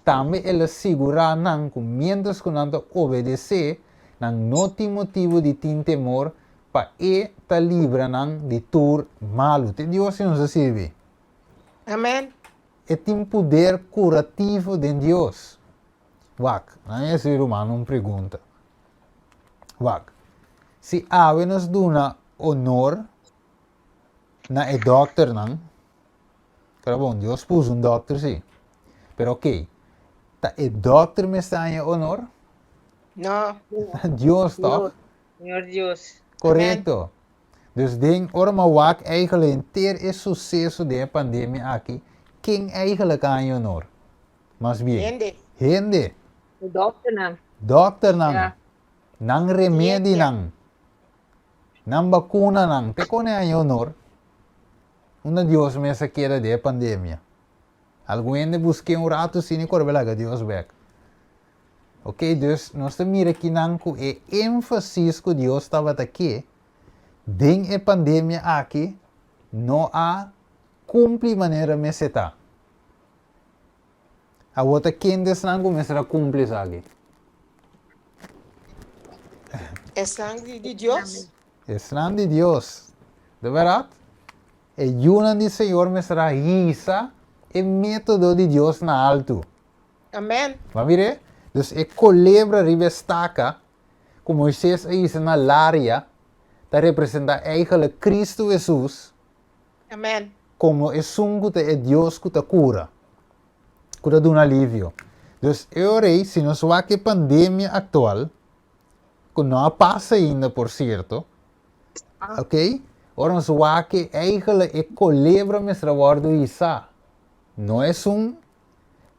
Tambe el a sigurá nan ku miéntras ku nan ta obedesé, nan no tin motibu di tin temor Pa e ta libra nan di tur malu. Te Dios si nos a sirbi. Amen. E tin poder curativo den Dios. Wak, nan e hasi ruman un pregunta. Wak, si awe nos duna honor na e dokternan, pero bon, Dios puso un dokter si, pero ok, ta e dokter mester haña honor? No. Dios toch? Señor Dios. Correcto. Dus den ora ma wak eigenlijk henter e suceso den e pandemia aki, ken eigenlijk a haña honor? Mas bien. Hende. Hende. E dokternan. Dokternan. Ja. Nan remedinan. Nan bakunanan. Te kon e haña honor? Unda Dios mes a keda den e pandemia? Algun hende busk'é un ratu sini kor a laga Dios bek. Ok, dus nos ta mira kinan ku e énfasis ku Dios tabata ke den e pandemia aki no a kumpli manera mester ta. Awor ta ken di esnan ku mester a kumpli esaki? Esnan di Dios. Esnan di Dios. De bèrdat? E yunan di Señor mester a hisa e método di Dios na altu. Amen. Bo a mir'é? Dus e kolebra riba e staka ku Moises a hisa na laria ta representá eigenlijk Kristu Hesus Amen. komo esun ku ta e Dios ku ta kura, ku ta duna alivio. Dus e ora ei, si nos wak e pandemia aktual, ku no a pasa ainda por sierto, ok, ora nos wak e eigenlijk e kolebra mester a wòrdu hisá, no esun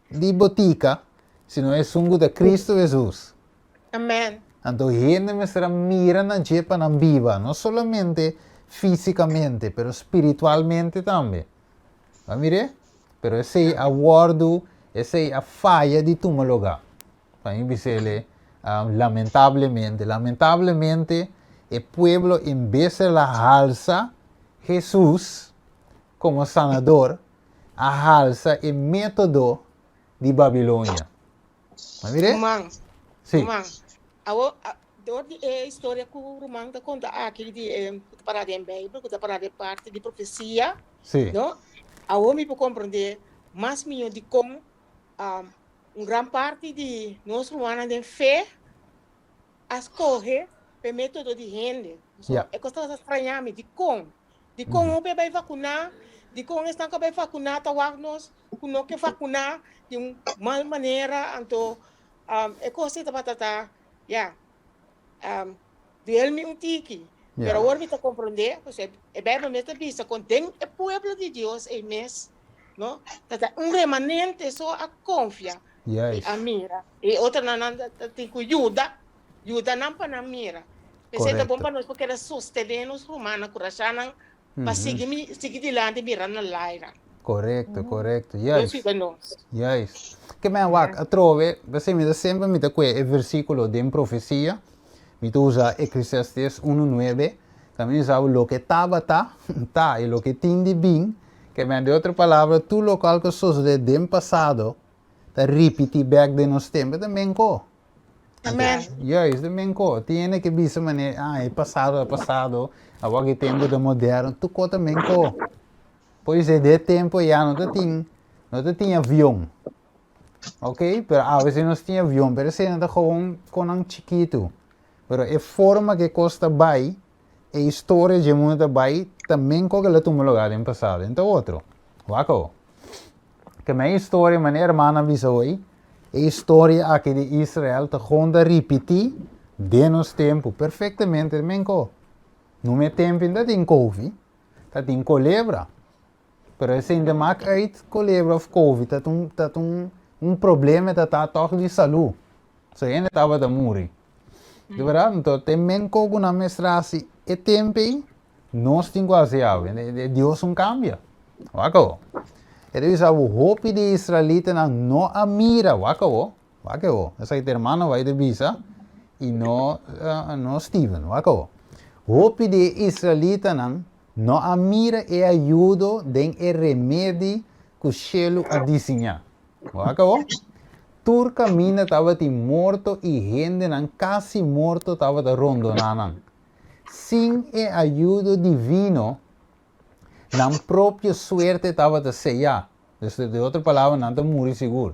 di botica, sino esun cu ta Cristo Jesus. Amen. Anto hende mester a mira na dje pa nan biba, no solamente fisicamente, pero spiritualmente tambe. Bo a mir'é? Pero esei a wordu, esei a faya di tuma lugá. Pa mi bis'ele, lamentablemente, lamentablemente. E pueblo en bes el a halsa Hesus komo sanador, a halsa e método di Babilonia. Ma mir'é? Ruman, Sí. ruman, awor, dor di e historia ku ruman ta konta aki di e ku ta pará den Beibel, ku ta pará den parti di profesia, Sí. no? Awor mi por komprondé mas mihó dikon un gran parti di nos rumannan den fe a skohe p'e método di hende. So, Ja. e kos tabata strañá mi, dikon? Dikon hopi a bai vakuná? Dikon esnan ku a bai vakuná ta wak nos ku no ke vakuná di un mal manera? Anto, e kos ei tabata ta, ya, duel mi un tiki. Ja. Pero awor mi ta komprondé, pasobra e Beibel mes ta bisa kon den e pueblo di Dios ei mes, no, ta ta un remanente so a konfia i Juist. a mira. E otronan nan ta tin ku yuda, yuda nan pa nan mira. P'esei ta bon Korekto. pa nos por keda sostené nos rumannan, kurashá nan pa sigui mi sigui dilanti mira na laira. Korekto, korekto. Dios Juist. yuda nos. Juist. Ke men wak, atrobe, p'esei mi ta semper mi ta kue e versíkulo den profesia, mi ta usa Eclesiastes unu nuebe, kaminda sa loke tabata, ta, i loke tin di bin, ke men den otro palabra, tur lokual ku a sosodé den pasado, ta ripití bèk den nos tempu, ta menko. Amen. Juist, ta menko. Tin hende ke bisa manera, ah, e pasado a pasado, awor ki tempu ta moderno, tur kos ta menko. Por esei den e tempu ya no ta tin, no ta tin avion. Ok, pero awe si nos tin avion, pero esei no ta gewoon konan chikitu. Pero e forma ke kos ta bai, e historia dje mundu ta bai, ta menko ke lo tuma lugar den pasado. Enta otro. Wak awo. Ke men historia, manera hermana a bisa hoy, e historia aki di Israel ta gewoon ta ripiti den nos tempu perfectamente menko. Numa e tempu ta tin kofi, ta tin kolebra. Pero esei no ta mak uit kolebra of kofi, ta un, ta un, un problema ta ta tòg di salú. So hende tabata muri. Di bèrdat? Anto te menko ku nan mester hasi e tempu ei, Nos tin ku hasi awe. Dios un kambia. Wak awo. E ta bisa awo hopi di israelitanan no a mira. Wak awo. Wak awo. Esaki ta hermano bai ta bisa i no, no Steven. Wak awo. Hopi di e israelitanan no a mira e ayudo den e remedi ku shelu a disiñá. Wak awo. Tur kaminda tabatin morto i hendenan kasi morto tabata rondoná nan. Sin e ayudo divino, nan propio suerte tabata seyá. Dus di otro palabra, nan ta muri sigur.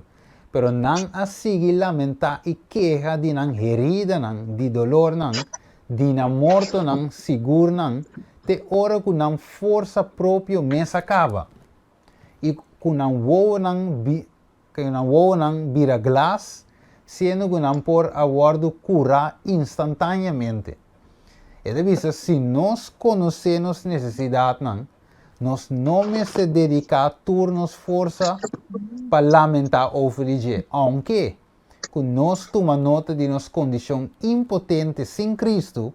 Pero nan a sigui lamentá i keha di nan heridanan, di dolornan, di nan mortonan sigurnan, te ora ku nan forsa propio mes a kaba i ku nan wowonan Ku nan wowonan bira glas, siendo ku nan por a wòrdu kurá instantáneamente. E ta bisa, si nos konosé nos nesesidatnan, nos no mester dediká tur nos forsa pa lamentá over di dje. Ounke ku nos tuma nota di nos kondishon impotente sin Kristu,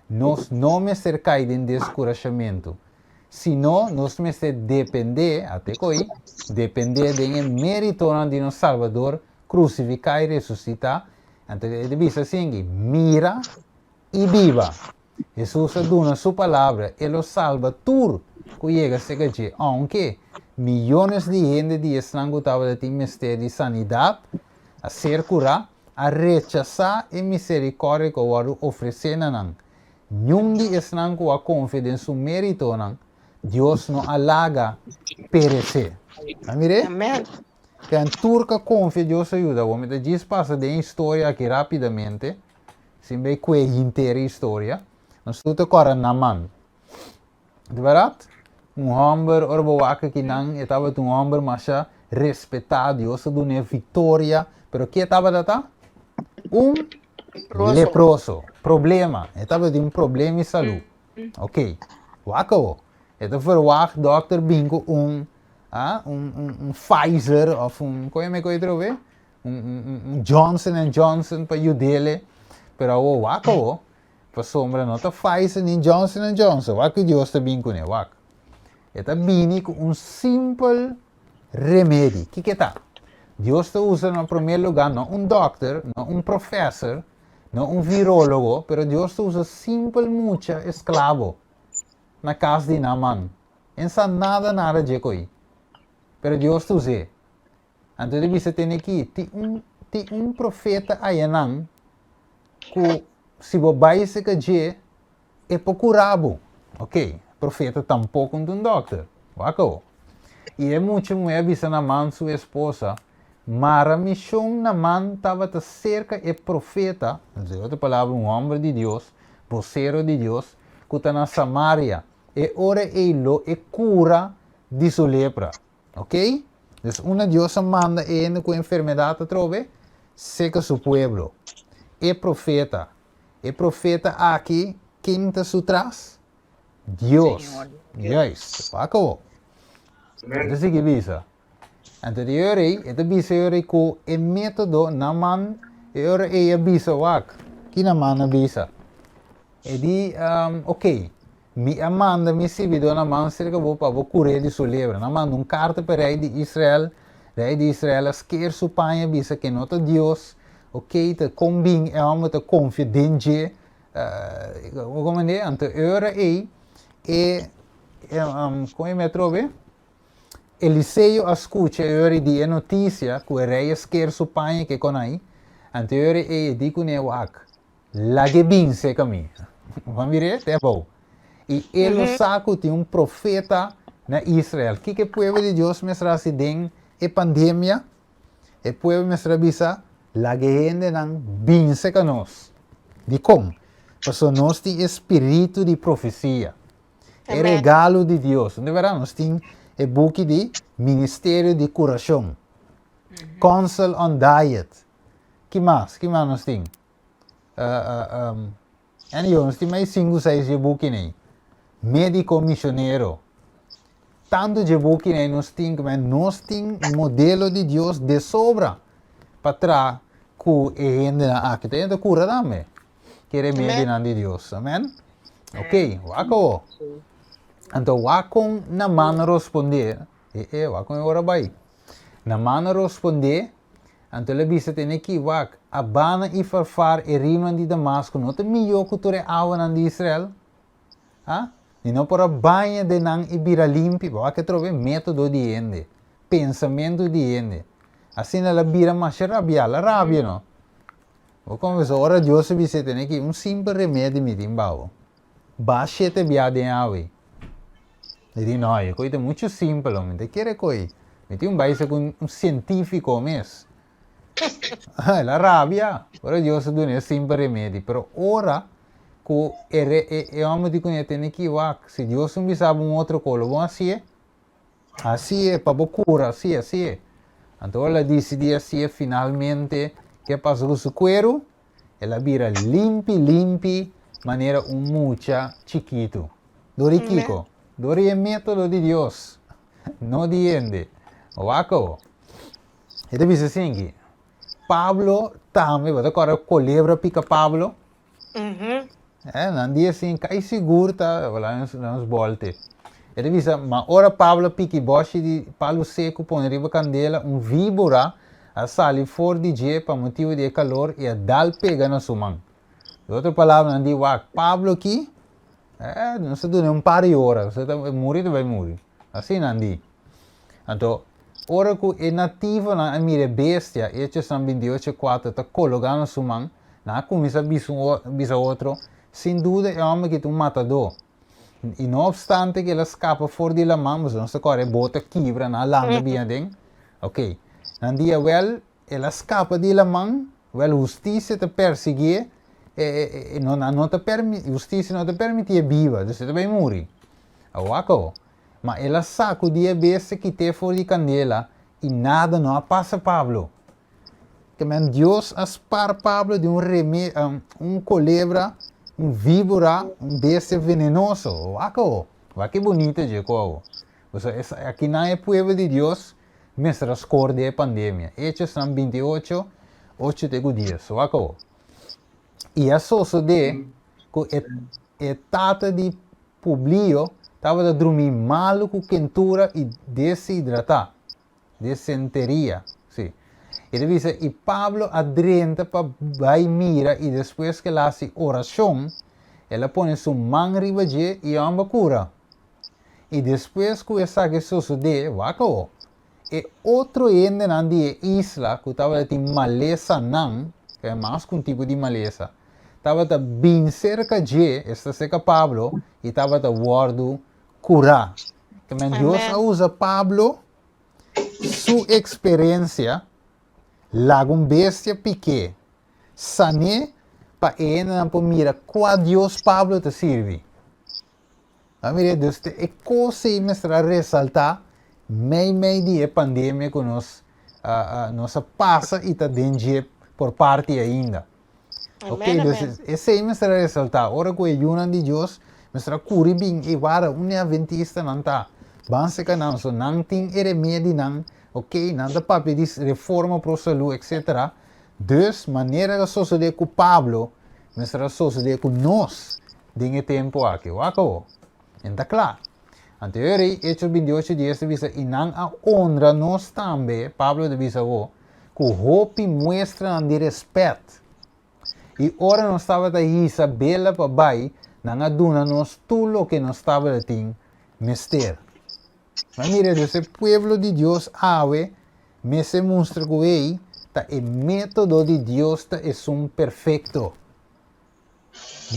nos no mester kai den deskurashamentu. Sino nos mester dependé, ate ko'i, dependé den e méritonan di nos Salbador krusifiká i resusitá. Anto e ta bisa asinki, Mira i biba. Hesus a duna su palabra, e lo salba tur ku yega serka dje, ounke miyones di hende di esnan ku tabata tin mester di sanidat a ser kurá, a rechasá e miserikòrdia ku a wòrdu ofresé na nan. Niun di esnan ku a konfia den su méritonan, Dios no a laga peresé. A mir'é? Amen. Ken tur ku a konfia Dios a yuda. Bo mi ta djis pasa den e historia aki rápidamente, sin bai kue henter e historia. Nos tur ta kòrda Naman. Di bèrdat? Un hòmber, ora bo wak akinan, e tabata un hòmber masha respetá, Dios a dun'é viktoria, pero ke tabata ta? Un Leproso. leproso. Problema. E tabatin un problema di salú. Ok. Wak awo. E ta verwagt dòkter bin ku un, ah, un, un, un Pfizer òf un, kon yama e kos atrobe? Un, un, un Johnson and Johnson pa yud'é. Pero awo wak awo. Pasobra no ta Pfizer ni Johnson and Johnson. Wak ku Dios ta bin kuné, wak. E ta bini ku un simpel remedi. Kiko e ta? Dios ta usa na promé lugá no un dòkter, no un profèser, No un virólogo, pero Dios ta usa simpel mucha esklabo na kas di Naaman. E no sa nada nada dje koi. Pero Dios ta us'é. Anto e ta bisa tene aki, tin un, tin un profeta ayanan ku si bo bai serka dje, e por kura bo. Ok, profeta tampoko no ta un dòkter. Wak awo. I e mucha muhé a bisa Naaman su esposa, Mara mi shon Naaman tabata serka e profeta, den otro palabra un hòmber di Dios, bosero di Dios, ku ta na Samaria. E ora ei lo e kura di su lepra. Ok? Dus unda Dios a manda e hende ku enfermedat atrobe? Serka su pueblo. E profeta. E profeta aki, ken ta su tras? Dios. Juist. Wak awo. E ta sigui bisa. Anto di ora ei, e ta bisa e ora ei ku e metodo Naman, e ora ei a bisa wak. Ki Naman a bisa? E di, um, ok, mi a manda mi sirbidó Naman serka bo pa bo kur'é di su lebra. Nan manda un karta pa e rei di Israel. Rei di Israel a sker su paña bisa ku e no ta Dios. Ok, ta kon bin e hòmber ta konfia den dje. Bo komprendé? Anto e ora ei, e, kon e mi atrobe? Eliseo a skucha e ora di e notisia ku e rei a sker su paña ke konai. Anto e ora ei e di kuné, Wak, lag'é bin serka mi. Bo a mir'é? Te abou. I e lo sa ku tin un profeta na Israel. Kiko e pueblo di Dios mester hasi den e pandemia? E pueblo mester a bisa, Laga e hendenan bin serka nos. Dikon? Pasobra nos tin e spiritu di profesia, e regalo di Dios. Di bèrdat, nos tin e buki di Ministerio di Kurashon, Counsel on Diet. Ki mas? Ki mas nos tin? Anyway, nos tin mai sinku seis dje bukinan. Médiko misionero. Tantu dje bukinan nos tin ku nos tin modelo di Dios de sobra pa traha ku e hendenan aki. Ta hende ta kura tambe. Ke remedinan di Dios. Amen? Ok, wak awo. Anto wak kon Naman rosponde. E, e, wak kon e ora bai. Naman a rosponde, Anto el a bisa tene ki, Wak, Abana i Farfar, e riunan di Damasko, no ta mihó ku tur e awanan di Israel? Ha? Mi no por a baña den nan i bira limpi? Bo wak atrobe método di hende, pensamentu di hende. Asina el a bira masha rabiá, el a rabia no. Bo konfesá, ora Dios a bis'é tene ki, un simpel remedi mi tin pa bo. Ba shete bia den awe. Mi di, no, e koi ta muchu simpel, mi ta kere koi. Mi tin un bai ser ku un sientífiko mes. El a rabia, ora Dios a duna e simpel remedi. Pero ora ku e e e hòmber di kuné tene ki wak, si Dios no bisa bo un otro kos, lo bo hasié? Hasié pa bo kura, hasié, hasié. Anto ora el a disidí hasié, finalmente, ke pasa ku su kueru? El a bira limpi limpi manera un mucha chikitu. Dor di kiko? Dor di e método di Dios, no di hende. Wak awo. E ta bisa asinki, Pablo tambe, bo ta kòrda kolebra pika Pablo? Eh, nan di asin, kai sigur ta, wala nos bolte. E ta bisa, ma ora Pablo piki bòshi di palu seku pone riba kandela, un víbora a sali for di dje pa motibu di e kalor i a dal pega na su man. Di otro palabra, nan di, wak, Pablo aki, eh, nos ta dun'é un par di ora, nos ta muri ta bai muri. Asina nan di. Anto, ora ku e nativonan a mira e bestia, Hechosnan 28, 4, ta kologá na su man, nan a kuminsá bisa un bisa otro, Sin duda e hòmber aki ta un matadó. I no opstante ku el a skapa for di laman, pasobra nos ta kòrda e bot a kibra, nan a landa bin aden. Oké. Nan di, Awèl, el a skapa di laman, wèl hustisia ta persiguié, e, e, e, no, nan no ta permi, hustisia no ta permitié biba, dus e ta bai muri. Awak awo. Ma el a sakudí e bestia kit'é for di kandela, i nada no a pasa Pablo. Ke men Dios a spar Pablo di un reme, un kolebra, un víbora, un bestia venenoso. Wak awo. Wak ki bunita dje ku awo. Pasobra es akinan e pueblo di Dios mester a skor den e pandemia. Hechosnan 28, 8 te ku 10. Wak awo. I a sosodé ku e, e tata di Publio tabata drumí malu ku kentura i deshidratá, desenteria, sí. E ta bisa, I Pablo a drenta pa bai mira i despues ku el a hasi orashon, el a pone su man riba dje i e hòmber a kura. I despues ku esaki sosodé, wak awor, e otro hendenan di e isla ku tabatin malesanan, ku e mas ku un tipo di malesa, tabata bin serka dje, esta serka Pablo, i tabata wòrdu kurá. Ke men Dios a usa Pablo su eksperensia, laga un bestia pik'é, san'é pa e hendenan por mira kua Dios Pablo ta sirbi. A mira, dus te e kos ei mester a resaltá mei mei di e pandemia ku nos nos a pasa i ta den dje por parti ainda. Ok, dus esei mester a resaltá. Ora ku e yunan di Dios mester a kuri bin ei wara un e adventistanan ta. Ban seka nan, so nan tin e remedinan, ok, nan ta papia di reforma pro salú, etcetera. Dus manera a sosodé ku Pablo, mester a sosodé ku nos den e tempu aki. Wak awor. En ta kla. Anto e rei, Hechos bintiocho dies ta bisa, I nan a honra nos tambe, Pablo ta bisa awor, ku hopi muestranan di rèspèt. I ora nos tabata hisa bela pa bai, nan a duna nos tur loke nos tabatin mester. Ma mira, dus e pueblo di Dios awe mester mustra ku ei ta e método di Dios ta esun perfekto.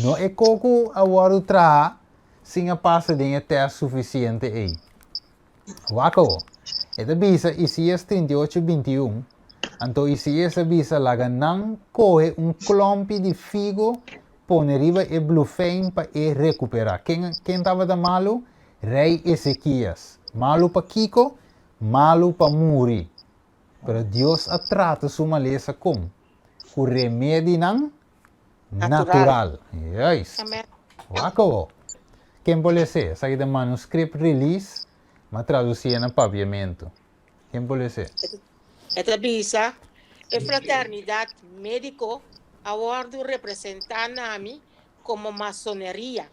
No e koku a wòrdu traha sin a pasa den e tèst sufisiente ei. Wak awor. E ta bisa Isaías 38, 21, Anto Isaías a bisa, Laga nan kohe un klòmpi di figo pone riba e blufein pa e rekuperá. Ken, ken tabata malu? Rei Ezekias. Malu pa kiko? Malu pa muri. Pero Dios a trata su malesa kon? Ku remedinan natural. Juist. Wak awor. Ken por les'é? Esaki ta manuscript release, ma tradusié na papiamentu. Ken por les'é? E ta bisa, E fraternidat médiko a wòrdu representá na mi komo masoneria,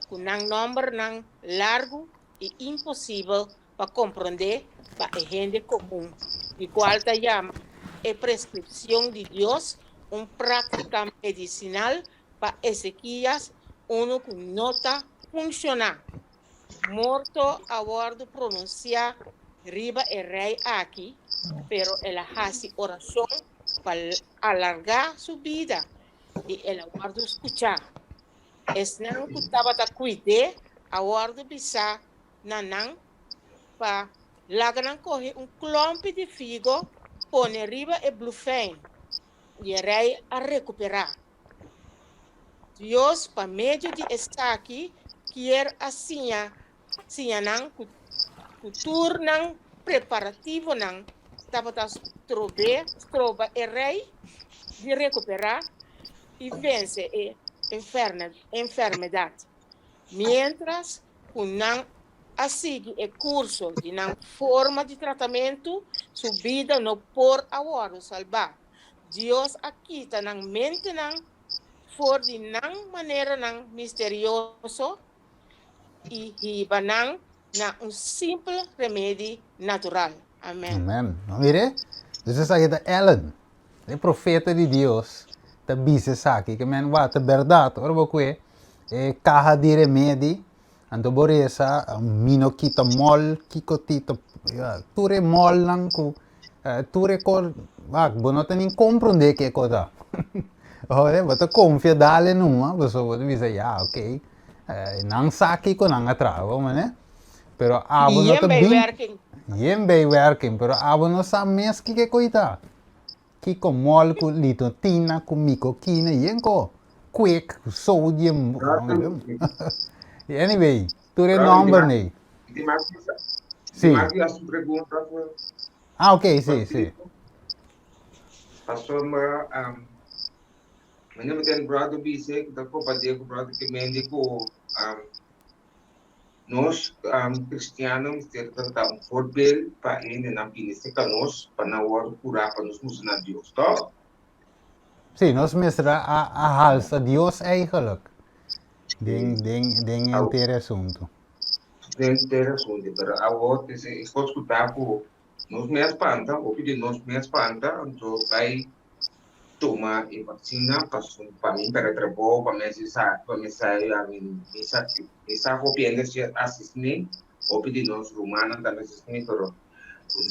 ku nan nòmbernan largu i imposibel pa komprondé pa e hende komun, di kual ta yama e preskripshon di Dios un práktika medisinal pa Ezekias, unu ku no ta funshoná. Morto a wòrdu pronunsiá riba e rei aki, pero el a hasi orashon pa alargá su bida i el a wòrdu skuchá. Esnan ku tabata kuid'é a wòrdu bisá na nan pa laga nan kohe un klòmpi di figo pone riba e blufein, i e rei a rekuperá. Dios pa medio di esaki kier a siña siña nan ku ku tur nan preparativonan tabata strob'é stroba e rei di rekuperá i vense e enfermedat. Miéntras ku nan a sigui e kurso di nan forma di tratamentu, su bida no por a wòrdu salbá. Dios a kita nan mentenan for di nan maneranan misterioso i hiba nan na un simpel remedi natural. Amen. Amen. No mire? Dus esaki ta Ellen, e profeta di Dios, ta bisa esaki. Ke men wak, ta bèrdat. Ora bo kue e kaha di remedi, anto bo resa, mi no kita mòl, kiko ti ta, tur e mòlnan ku, tur e kos, wak, bo no ta ni komprondé ke kos ta. Ora, bo ta konfia dale numa, pasobra bo ta bisa, ya, ok, nan sa kiko nan a traha, bo manera. Pero abo no ta bin. Yen bijwerking, pero abo no sa mes kiko e koi ta. Kiko mol ku litotina ku mikokina, yen ko kwik, ku sodium. Anyway, tur e nomber nei. Si. Ah, ok, si, si. Pasobra, mi no ten brother bisa ku ta kompartí ku brother Kemendi ku Nos kristiannan mester ta ta un voorbeeld pa e hendenan bini serka nos pa nan wòrdu kurá pa nos mustra na Dios, tòg? Sí, nos mester a a halsa Dios eigenlijk den den den henter e asuntu. Den henter e asuntu, pero awor e kos ku ta ku. Nos mes spanta, hopi di nos mes spanta, anto bai tuma e vaksina paso pa mi perde trabou, pa mi hasi esaki, pa mi esei, ami mi sa mi sa hopi hende si a asistí, hopi di nos rumannan tambe a asistí, pero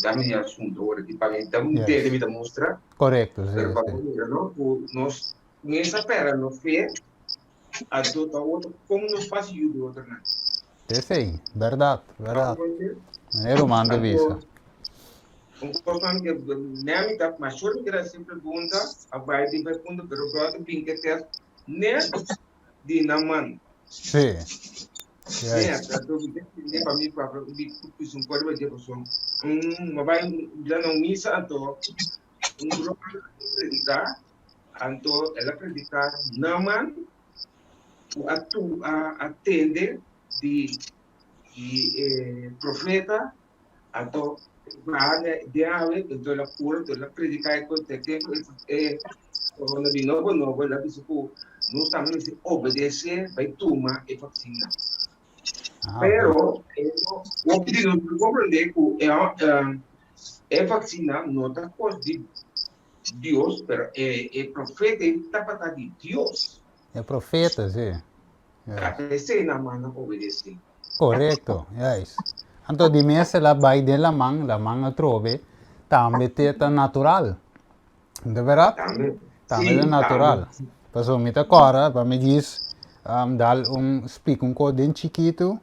ta mi asunto ora di pa mi ta un tele mi ta mustra. Korekto, si, Pero pa si. bo mira no ku nos mes a perde nos fe, anto ta otro kon nos fasi yuda otronan. Esei, bèrdat, bèrdat. Manera ruman ta bisa. Un kosnan ke mami ta mashor mi keda hasi pregunta a bai di bai punto pero brother bin ke test net di nan man. Sí. Net, anto mi ta entende pa mi papia di pisa un kos riba dje pasobra un a bai bira na un misa anto un brother a prediká anto el a prediká nan man ku a tu a a tende di di e profeta anto baha na den awe anto el a kura anto el a prediká e kos te tempu e korona bin nobo nobo el a bisa ku nos tambe mester obedesé bai tuma e vaksina. Ah, Pero e no hopi di nos no komprendé ku e e vaksina no ta kos di Dios, pero e e profeta ei tabata di Dios. E profeta, sí. Yes. Ta p'esei nan manda obedesé. Korekto, juist. Anto di mes el a bai den laman, laman atrobe, tambe te ta natural. No ta bèrdat? Tambe. Tambe Sí, ta natural. tambe. Pasobra mi ta kòrda pa mi djis um, dal un splika un kos den chikitu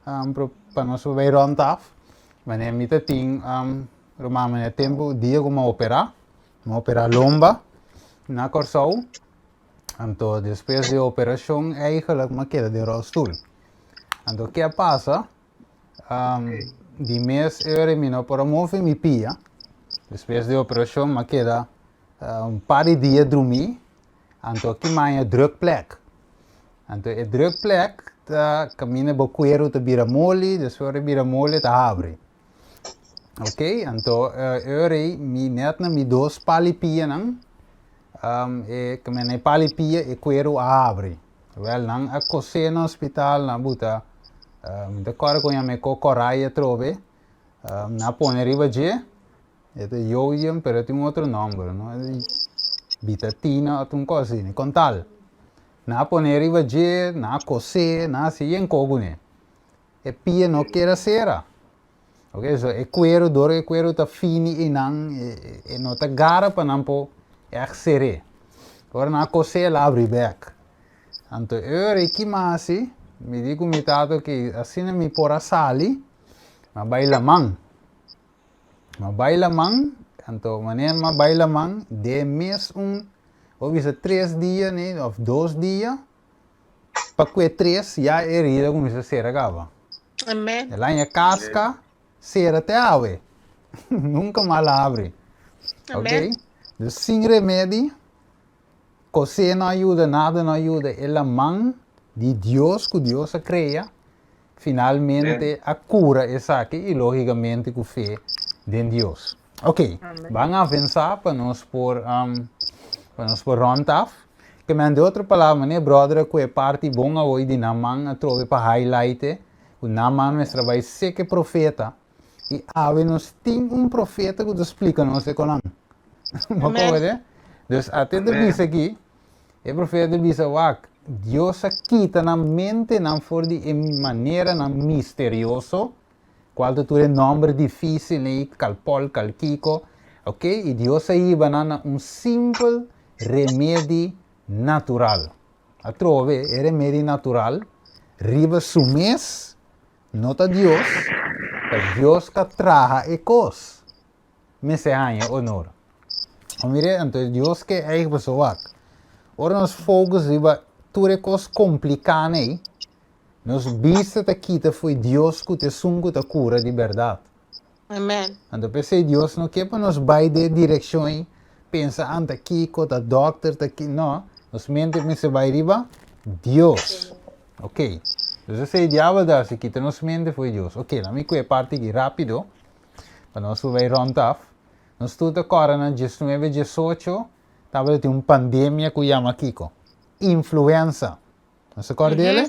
um, pro, pa nos por bai rònt af. Wanneer mi ta tin um, Ruman mi na tempu dia ku mi a operá, mi a operá lomba na Kòrsou, anto despues di operashon eigenlijk mi a keda den ròlstul. Anto ke a pasa, di mes e ora mi no por a move mi pia, despues di operashon mi a keda un par di dia drumí, anto aki mi a haña drukplek. Anto e drukplek ta kaminda bo kueru ta bira moli, despues ora e bira moli ta habri. Ok, anto e mi net na mi dos pali pianan, um, e kame na e pali pia e kueru a habri. Wel, nan a kosé na hospital, nan a buta, mi ta kòrda kon yama e ko korai atrobe, um, nan a pone riba dje, e ta yodium, pero e tin un otro nòmber, no? Bitatina òf un kos asina, kon tal. Nan a pone riba dje, nan a kosé, nan a hasi yen ko kuné. E pia no kier a sera. Ok, so e kueru, dor e kueru ta fini einan, e no ta gara pa nan por ègt ser'é. Ora nan a kos'é el a abri bèk. Anto e ora ei ki mi a hasi? Mi di ku mi tata ok, asina mi por a sali, mi a bai laman. Mi a bai laman, anto manera mi a bai laman, den mes un, bo bisa tres dia ni òf dos dia, Pa ku e tres ya e herida kuminsá sera kaba. Amen. El haña kaska, sera te awe. Nunka mas a habri. Amen. Ok? Dus sin remedi, kosé no a yuda, nada no a yuda. E laman di Dios ku Dios a krea, finalmente a kura esaki i lógikamente ku fe den Dios. Ok, ban avensá pa nos por pa nos por rònt af. Ke men di otro palabra, manera bròder ku e parti bon awor di nan man atrobe pa highlight e, ku nan man mester a bai seke profeta i awe nos tin un profeta ku ta splika nos e konan. Bo kohe? Dus ate ta bisa aki, e profeta ta bisa wak, Dios a kita nan mentenan for di e maneranan misterioso Cual ta tur e nomber dificil ei, calpol, calquico, ok, y Dios a hiba nan na un simpel remedi natural. Atrobe, e remedi natural riba su mes no ta Dios, ta Dios ka traha e cos. Mester haña honor. Bo mira, anto Dios ke eigen pasobra wak. Ora nos focus riba tur e cos complica nei, Nos bista ta kita fo'i Dios ku ta esun ku ta kura di bèrdat. Amen. Anto p'esei Dios no ke pa nos bai den e direkshon ei, pensa an ta kiko, ta dòkter, ta ki, no, nos mente mester bai riba Dios. Ok, dus esei diabel ta hasi, kita nos mente fo'i Dios. Ok, laat mi kue e parti aki rápido, pa nos por bai rònt af. Nos tur ta kòrda na diesnuebe, diesocho, tabata tin un pandemia ku yama kiko? Influenza. Nos ta kòrda el?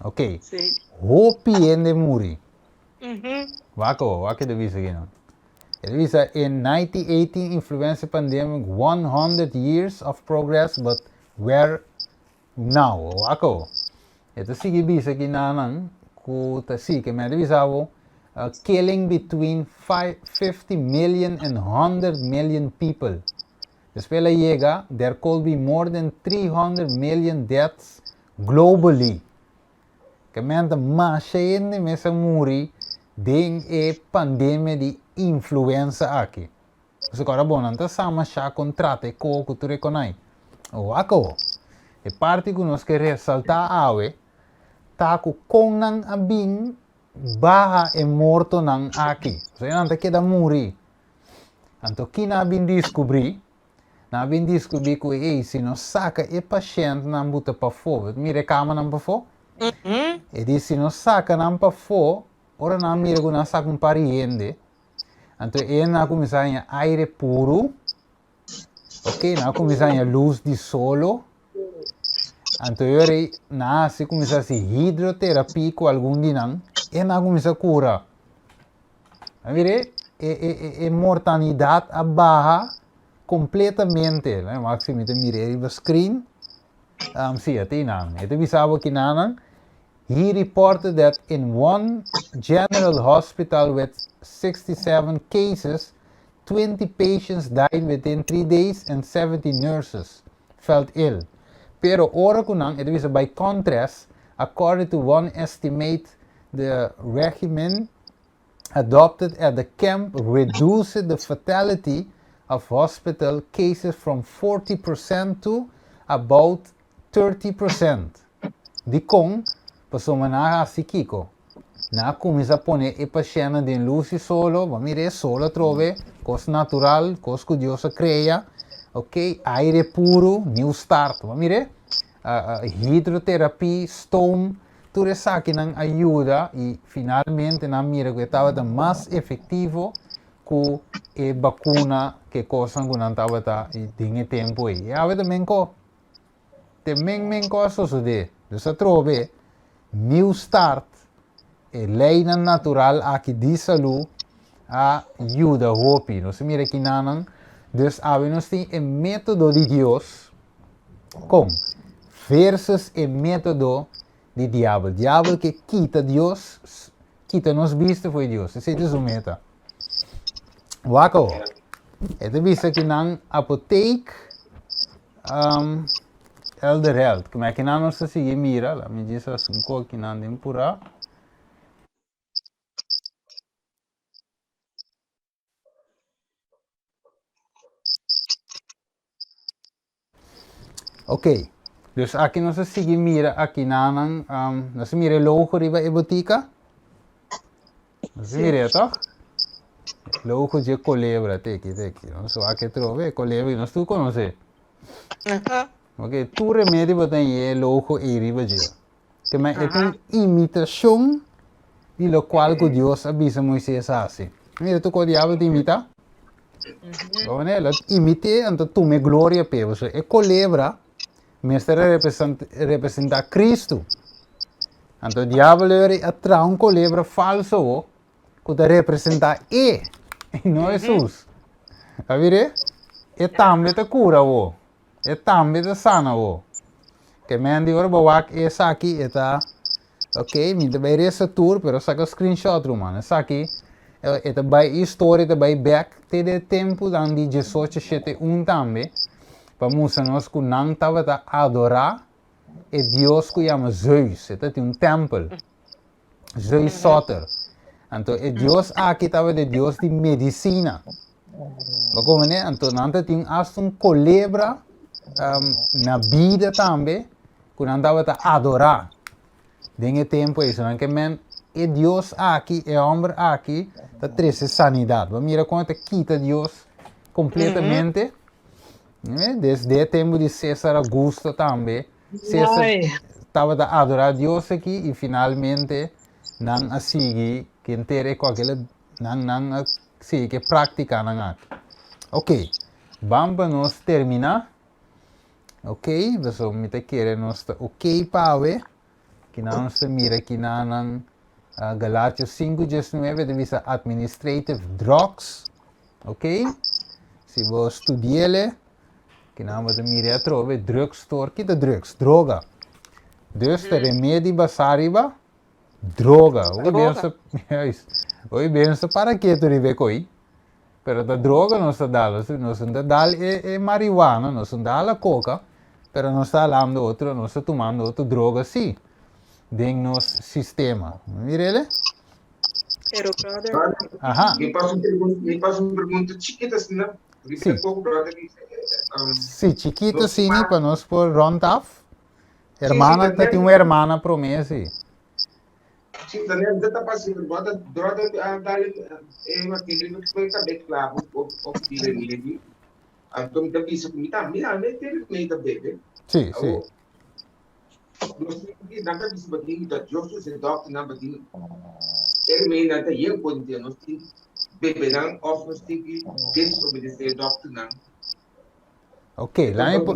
Ok. Sí. Hopi hende muri. Mm -hmm. Wak awor, wak e ta bisa aki nan. E ta bisa in 1918 influenza pandemic 100 years of progress but where now? Wak awo. E ta sigui bisa ki nanan ku ta si ke mi a bisa bo killing between 50 million and 100 million people. Despues el a yega there could be more than 300 million deaths globally. Ke menta masha hende mes a muri den e pandemia di influenza aki. Pasobra ora bo nan ta sa masha kon trata e koho ku tur e konai. Wak awo. E parti ku nos ke resaltá awe ta ku kon nan a bin baha e mortonan aki. Pasobra nan ta keda muri. Anto ki nan a bin diskubrí? Nan a bin diskubí ku ei si nos saka e pashèntnan buta pafó, bo ta mira e kamanan pafó? E di si nos saka nan pafó, ora nan a mira ku nan a saka un par di hende, anto e hendenan a kuminsá haña aire puru, ok, nan a kuminsá haña lus di solo, anto e ora ei nan a hasi kuminsá hasi hidroterapia ku algun di nan, e nan a kuminsá kura. A mira, e, e, e, e mortanidat a baha kompletamente. Laat me si mi ta mira riba screen. Si, a teinan. E ta bisa bo kinanan. He reported that in one general hospital with 67 cases, 20 patients died within 3 days and 70 nurses felt ill. Pero ora ku nan, e ta bisa by contrast, according to one estimate, the regimen adopted at the camp reduced the fatality of hospital cases from 40% to about 30%. Dikon? Pasobra nan a hasi kiko? Nan a kuminsá pone e pashèntnan den lus di solo, bo a mira e solo atrobe, kos natural, kos ku Dios a krea, ok, aire puru, new start, bo a mira e? Hidroterapie, stoom, Tur esakinan a yuda i finalmente nan mira ku e tabata mas efektivo ku e bakuna ku e kosnan ku nan tabata den e tempu ei. E awe ta men ko. Te men men ko a sosodé. Dus atrobe, New Start, e leinan natural aki di salú a yuda hopi. Nos a mira kinanan. Dus awe nos tin e método di Dios Kon? Versus e método di diabel. Diabel ke kita Dios, kita nos bista fo'i Dios. Esei ta su meta. Wak awo. E ta bisa ki nan apotheek um, Elder Health. Kuma kinan nos ta sigui mira, la mi djis hasi un kos kinan den purá. Ok, dus aki nos a sigui mira aki nanan, um, nos a mira e logo riba e botica. Nos a mira e, toch? Logo dje colebra, teki, teki. Nos wak e trobe, colebra, nos tur conoce. Aha. Ok, tur remedio bo ta e logo ei riba dje. Te men e ta un imitacion di locual cu Dios a bisa Moises haci. Mira tu cu diablo ta imita? Bo manera, lo imite anto tuma e gloria p'e. Pasobra e colebra mester a representa Cristo. Anto diablo a traha un colebra falso bo cu ta representa e, y no Jesus. A mira? E tambe ta cura bo. E tambe ta sana bo. Ke men di ora bo wak esaki e ta ok mi ta bai resa tur pero saka screenshot ruman esaki e ta bai e historia ta bai bek te den tempunan di diesocho shete un tambe pa mustra nos ku nan tabata adora e dios ku yama Zeus e ta tin un tempel. Zeus Soter. Anto e dios aki tabata e dios di medicina. Bo comprende? Anto nan ta tin hasta un colebra um, na bida tambe ku nan tabata adorá den e tempo ei. So nan ke men e dios aki, e homber aki ta trese sanidad. Bo mira kon e ta kita Dios completamente. Eh, Desde e tempo di Cesar Augusto tambe. Cesar tabata adorá Dios aki i finalmente nan a sigui ku henter e kòke nan nan a sigui ku e práktikanan aki. Ok, ban pa nos terminá. Ok, pasobra mi ta kere nos ta ok pa awe. Kinan nos ta mira kinanan Galatios 5:19 ta bisa administrative drugs. Ok? Si bo studiele, kinan bo ta mira atrobe, drugstore, kita drugs? Droga. Dus ta remedi basá riba droga. Hopi Droga. bensa, juist, hopi bensa para ketu riba e koi. Pero ta droga nos ta dal, nos, nos no ta dal e, e marihuana, nos no ta dal coca, pero nos ta halando otro, nos ta tumando otro droga sí, den nos sistema. Mirele? Pero, brother, Aha. Mi pasa un pregunta, mi pasa un pregunta chiquita asina, porque Sí. tampoco brother dice, Sí, chiquito Nos sini pa nos por rond af. Sí, Hermana, sí, ta tin un hermana promé, sí. Sí, también ta pasa, brother, brother, ah, dale, Martín, lo que fue cabe claro, o o dire remedi. Anto mi ta bisa ku mi ta, mira, mi te remedi ta bebe. Sí, sí. Nos tin ki nan ta bisa batin ta Dios su se dokter nan batin e remedi nan ta yen por dje nos tin bebe nan of nos tin ki desobedece dokter nan. Ok, la mi po-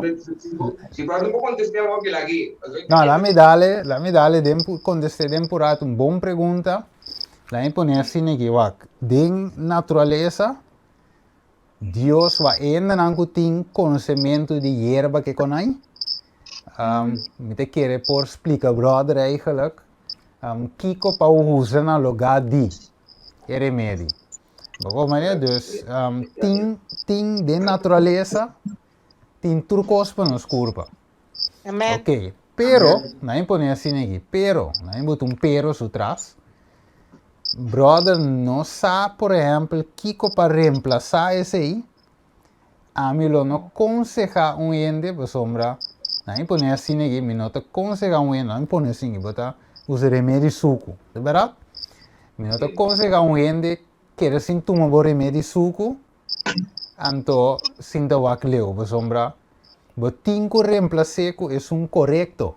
Si brother no contesté awor ki lagi. No, la mi dale, la mi dale den contesté den purato un bon pregunta. La mi pone asina aki wak. Den naturalesa Dios wa hendenan ku tin konosementu di yerba ke konai. Um, mi ta kere por splika brother eigenlijk um, kiko pa usa na lugá di e remedi. Bo manera dus um, tin tin den naturalesa tin tur kos pa nos kurpa. Amen. Ok, pero, na mi pone asina aki, pero, na mi bota un pero su tras. Brother no sa, por ehempel, kiko pa reemplasa esei, ami lo no konseha un hende, pasobra, na mi pone asina aki, mi no ta konseha un hende, na mi pone asina aki, bo ta usa remedi suku, ta berdad? Mi no ta konseha un hende keda sin tuma bo remedi suku, anto sin ta wak leu, pasobra bo tin ku reemplas'é ku esun korekto.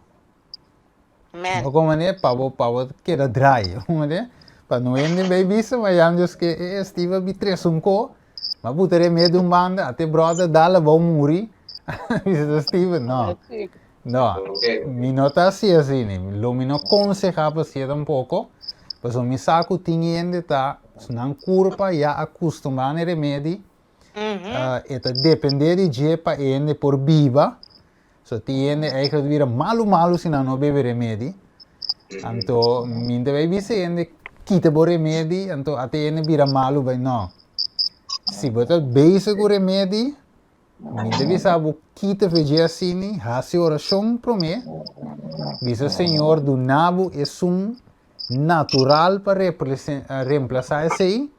Amen. Bo komane pa bo pa bo keda draai, komane pa no hende bay bisa ma jan Dios ke e Steve a bi tres un ko, ma buta remedi un banda, ate brother dal abou muri, bisa ta Steven, no, no, mi no ta hasi asina, lo mi no konseha pa hasié tampoko, pasobra mi sa ku tin hende ta nan kurpa ya a kustumbrá na e remedi, e ta depende di dje pa e hende por biba. So tin hende eigenlijk bira malu malu si nan no bebe remedi. Anto mi ta bay bisa hende kita bo remedi, anto ate hende bira malu bay no. Si bo ta bezig ku remedi, mi ta bisa bo kita fe dje asini, hasi orashon prome, bisa Señor duna bo esun natural pa reemplasa esey.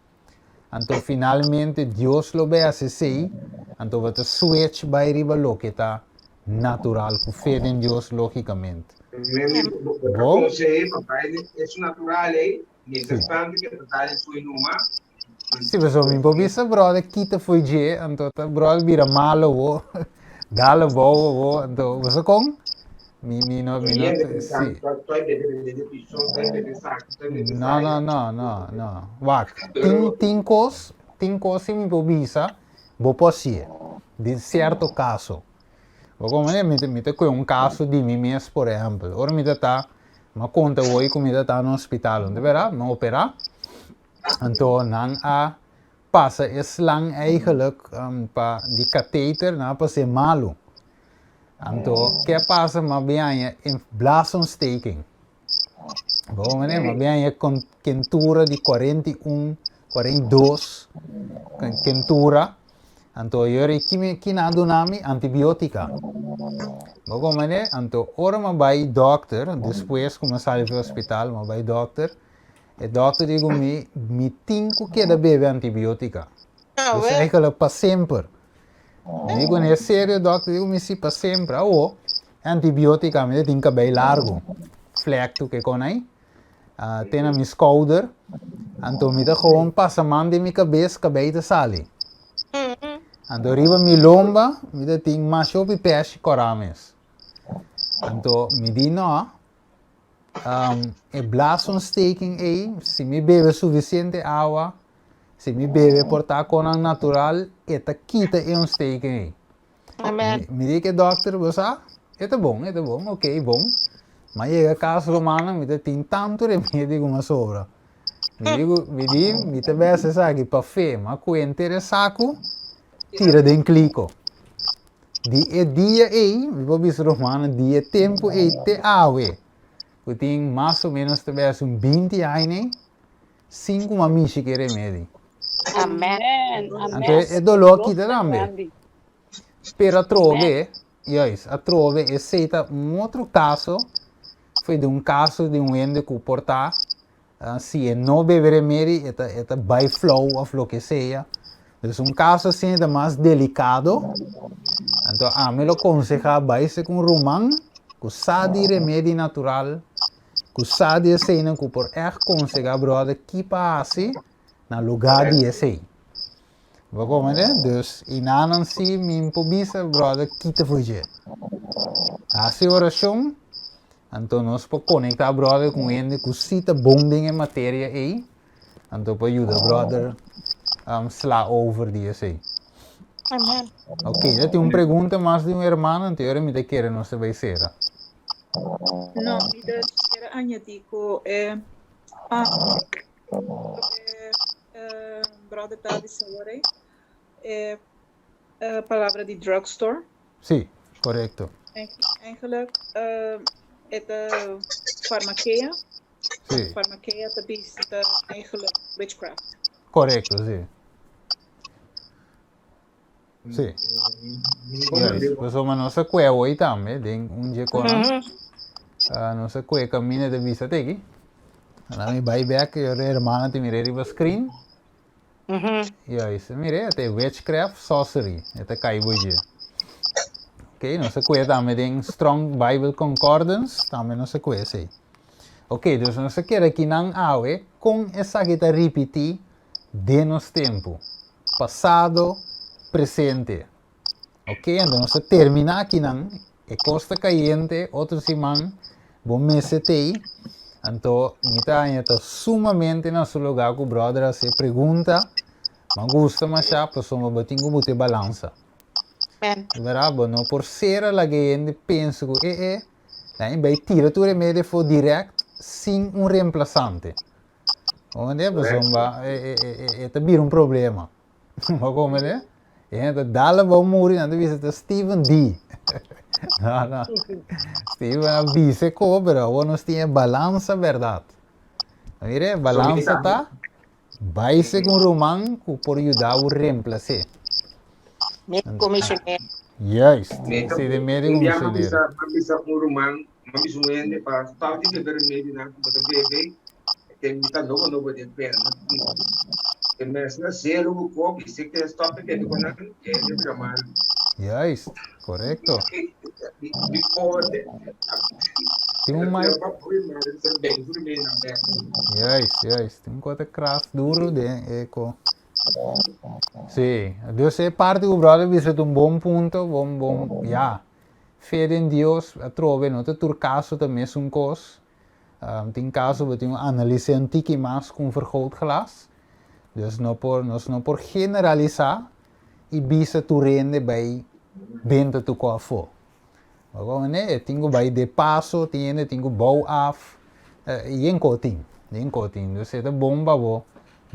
Anto finalmente Dios lo bay haci esey, anto bo ta switch bay riba loke ta natural cu fe den Dios logicamente. Bo ta Bo? consehe pa bay den esun natural ey, mientras Sí. tanto ke ta dal su numa. Sí, pasobra mi por bisa brother kita fo'i dje, anto ta brother bira malo bo, dal abou bo, anto bo sa con? Mi, mi no, mi no, sí. No, no, no, no, no. Wak, tin, tin kos, tin kos si mi por bisa, bo por hasié, den sierto kaso. Bo komprende? Mi ta, mi ta kohe un kaso di mi mes, por ehèmpel. Ora mi ta ta, mi a konta hoy ku mi ta ta na hospital, no ta bèrdat? Mi a operá, anto nan a pasa e slang eigenlijk pa di kateter, nan a pas'é malu. Anto, ke a pasa? Mi a bin haña e blaasontsteking. Bo mane, mi a bin haña kentura di 41, 42 kentura. Anto, yori ki mi, ki nan a duna mi? Antibiotica. Bo komprende? Anto, ora mi a bai dokter, despues ku mi a sali for hospital, mi a bai dokter, e dokter di ku mi, mi tin ku keda bebe antibiotica. Dus eigenlijk pa semper. Mi di kuné, serio dokter? Digo mi si, pa semper. Awo, e antibiotica mi ta tin kabei largu, vlek tur ke kon ai, te na mi skouder. Anto mi ta gewoon pasa man den mi kabes, kabei ta sali. Anto riba mi lomba mi ta tin masha hopi peshi kòrá mes. Anto mi di no, e blaasontsteking ei, si mi bebe sufisiente awa, Si mi bebe por ta konan natural, e ta kita e ontsteking ei. Amen. Mi, mi di ke dokter, bo sa, e ta bon, e ta bon, ok, bon. Ma yega kas rumannan, mi ta tin tantu remedi ku mi a sobra. Mi di, mi di, mi ta besa esaki pa fe, ma ku henter e saku, tira den kliko. Di e dia ei, mi por bisa rumannan, di e tempu ei te awe, ku tin mas o menos ta besa un binti aña ei, sin ku mi a mishi ku e remedi. Amen. Anto e doló a kita tambe. Pero atrobe, juist, atrobe esei ta un otro kaso, foi di un kaso di un hende ku por ta, si e no bebe remedi e ta e ta bai flou of loke sea. Dus un kaso asina ta mas delikado, anto ami lo konsehá bai sek un ruman ku sa di remedi natural, ku sa di eseinan ku por ègt konsehá bròder ki pa hasi na lugá di esei. Bo komende? Dus i nanan si mi por bisa brother kita for dje. Hasi orashon, anto nos por konektá brother ku hende ku si ta bon den e materia ei, anto por yuda brother um, sla over di esei. Amen. Ok, ya tin un pregunta mas di un hermano, anto ahora mi ta kere nos ta bai sera. No, mi ta kere añadí ku e ah, loke Brother ta bisa awor ei, e palabra di drugstore. Sí, korekto. Eigenlijk e ta farmakea. Sí. Farmakea ta bisa ta eigenlijk witchcraft. Korekto, sí. Sí. Juist. Pasobra nos a kue awor tambe den un dje konan. Nos a kue kaminda ta bisa teki. Laat mi bai bek, e hermana tin mire riba screen. Juist, mire, e witchcraft sorcery, e ta kai bo dje. Ok, nos a kue tambe den Strong Bible Concordance, tambe nos a kue esei. Ok, dus nos a keda kinan awe kon esaki ta ripiti den nos tempu. Pasado, presente. Ok, anto nos ta termina akinan. E kos ta kayente, otro siman bo mester t'ei. Anto mi ta haña ta sumamente na su lugá ku bròder a hasi e pregunta. Mi a gusta mashá pasobra bo tin ku buta e balansa. Bèrdat? Bo no por sera laga e hende pensa ku e e, nan bai tira tur e medio afó dirèkt sin un remplasante. Comprende? Pasobra e ta bira un problema. Bo comprende? E hende ta dal abou muri, nan ta bisa ta Steven di. No, no. Steven a bisa e ko, pero awor nos tin e balansa bèrdat. Mire, e balansa ta bai segun ruman ku por yuda bo remplas'é. Médico misionero. Juist, si de médico Un dia m'a misionero. bisa, m'a bisa un ruman, m'a bisa un hende pa stop di bebe remedionan ku bo ta bebe, te mi ta nobo nobo den pena, no tin. Te mes na zelo ku kopi, si ke stop di bebe ku nan, e hende bira malu. Juist, korekto. Mi, mi pobre. Tin un mai. Juist, juist. Tin un kos ta kras duru den e ko. Sí, dus e parti ku brother bisa ta un bon punto, bon, bon, ya. Fe den Dios atrobe no ta tur kaso ta mesun kos. Tin kaso bo tin un analis'é un tiki mas ku un vergrootglas. Dus no por, nos no por generalisá i bisa tur hende bai benta tur kos afó. Bo komprende? E tin ku bai de paso, tin hende tin ku bou af, yen kos tin, yen kos tin. Dus e ta bon pa bo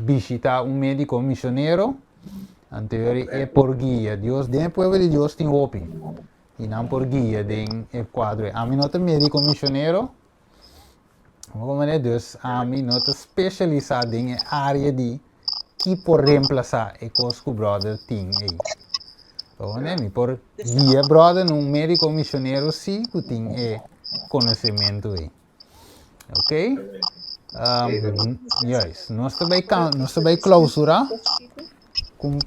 bishita un mediko misionero, anto e por guia. Dios, den e pueblo di Dios tin hopi, i nan por guia den e kuadro ei. Ami no ta mediko misionero, bo komprende? Dus ami no ta spesialisá den e área di ki por reemplasa e kos ku brother tin ei. Bo komprende? Mi por guia brother na un mediko misionero si ku tin e konosementu ei. Ok? Um, juist. Nos ta bai, nos ta bai clausura. Con,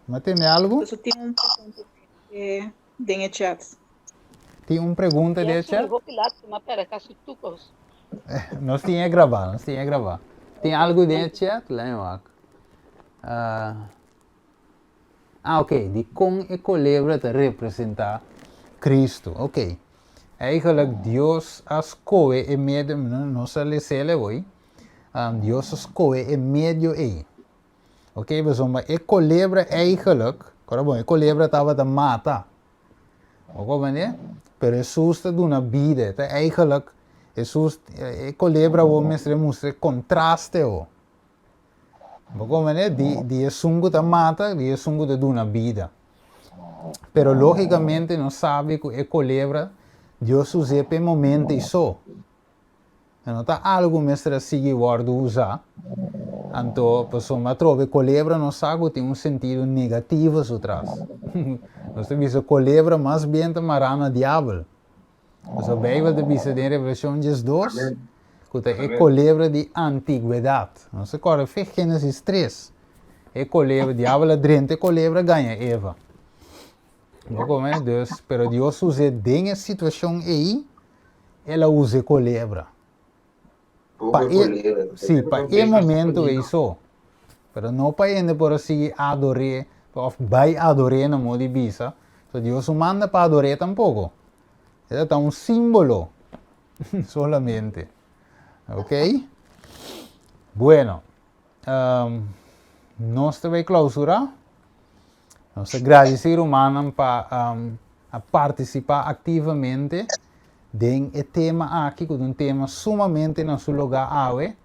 ma tende algo? Eso tin un pregunta eh, den e chat. Tin un pregunta den e chat? Nos tin e grabá, nos tin e grabá. Tin algo den e chat? Laat me wak. Uh, ah, ok. Di kon e kolebra ta representá Cristo. Ok. Eigenlijk Dios a skohe e medio, nos a lesele hoy. Um, Dios a skohe e medio ei. Ok, pasobra e kolebra eigenlijk, kora bon, e kolebra tabata mata. Bo comprende? Pero Hesus ta duna bida. Ta eigenlijk, Hesus, e kolebra bo mester mustra e kontraste ho. Bo komprendé? Di, di esun ku ta mata, di esun ku ta duna bida. Pero lógikamente nos sabi ku e kolebra Dios us'é pa e momento ei so. E no ta algu mester a sigui wòrdu usá. Anto, pasobra atrobe kolebra nos sa ku tin un sentido negativo su tras. Nos ta bisa kolebra mas bien ta mará na diabel. Pasobra Beibel ta bisa den Revelashon 12 ku ta e kolebra di antigwedat. Nos ta kòrda fe Génesis 3. E kolebra, diabel a drenta e kolebra gaña Eva. Bo kome? Dus, pero Dios us'é den e situashon ei, el a usa e kolebra. Pa e, sí, pa e momento ei so. Pero no pa hende por a sigui ador'é òf bai ador'é na modo di bisa. So Dios no manda pa ador'é tampoko. E ta un símbolo solamente. Ok? Bueno, um, nos ta bai klausurá. Nos ta gradisí rumannan pa um, a partisipá aktivamente den e tema aki, ku ta un tema sumamente na su lugá awe,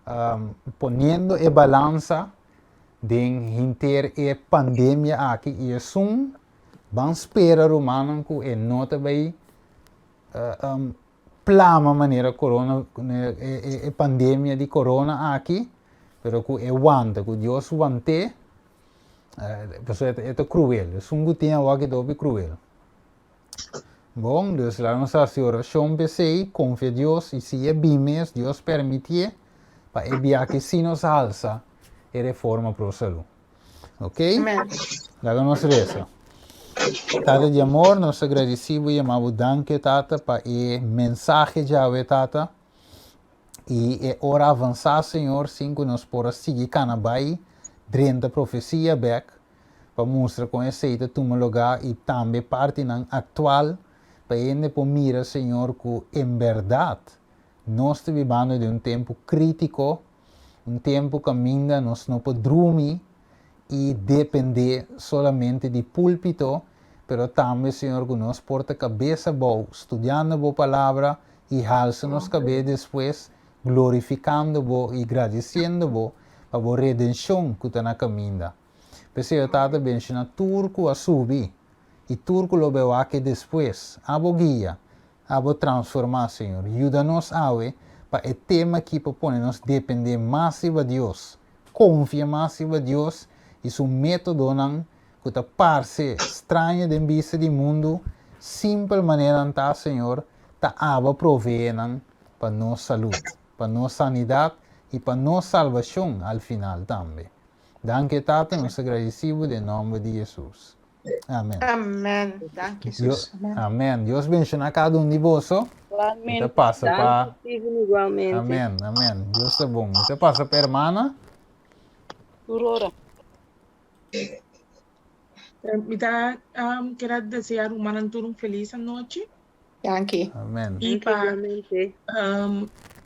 um, poniendo e balansa den henter e pandemia aki i esun ban spera rumannan ku e no ta bai uh, um, plama manera corona, e, e, e pandemia di corona aki, pero ku e wanta, ku Dios want'é. Pasobra e ta cruel. Esun cu tin awor aki ta hopi cruel. Bon, dus laga nos haci oracion p'esey, confia Dios y si e bin mes, Dios permitié pa e biaha si nos halsa e reforma pro salud. Ok? Amen. Laga nos reza. Tata di amor, nos ta gradeci bo y yama bo danki, Tata, pa e mensahe djawe, Tata. I e ora avansá, Señor, sin ku nos por a sigui kana bai drenta profesia bèk pa mustra kon esei ta tuma lugá i tambe partinan aktual pa hende por mira, Señor, ku en bèrdat nos ta bibando den un tempu krítiko, un tempu kaminda nos no por drumi i dependé solamente di púlpito, pero tambe, Señor, ku nos por ta kabes abou studiando Bo Palabra i halsa nos kabes despues glorifikando Bo i gradisiendo Bo pa Bo redenshon ku ta na kaminda. P'esei, o Tata, benshoná tur ku a subi i tur ku lo bai wak despues. Abo guia, abo transformá, Señor. Yuda nos awe pa e tema akí por pone nos dependé mas riba Dios, konfia mas riba Dios i su métodonan ku ta parse straño den bista di mundu, simpel manera nan ta, Señor, ta aba proveé nan pa nos salud, pa nos sanidat i pa nos salbashon al final tambe. Danki, Tata, nos ta gradisí Bo den nòmber di Hesus. Amen. Amen. Danki, Hesus. Amen. Amen. Dios benshoná kada un di boso. Mi ta pasa pa. Danki, Steven, igualmente. Amen, amen. Dios ta bon. Mi ta pasa pa hermana. Tur ora. Mi ta keda desea rumannan tur un felis anochi. Danki. Amen. I pa Igualmente.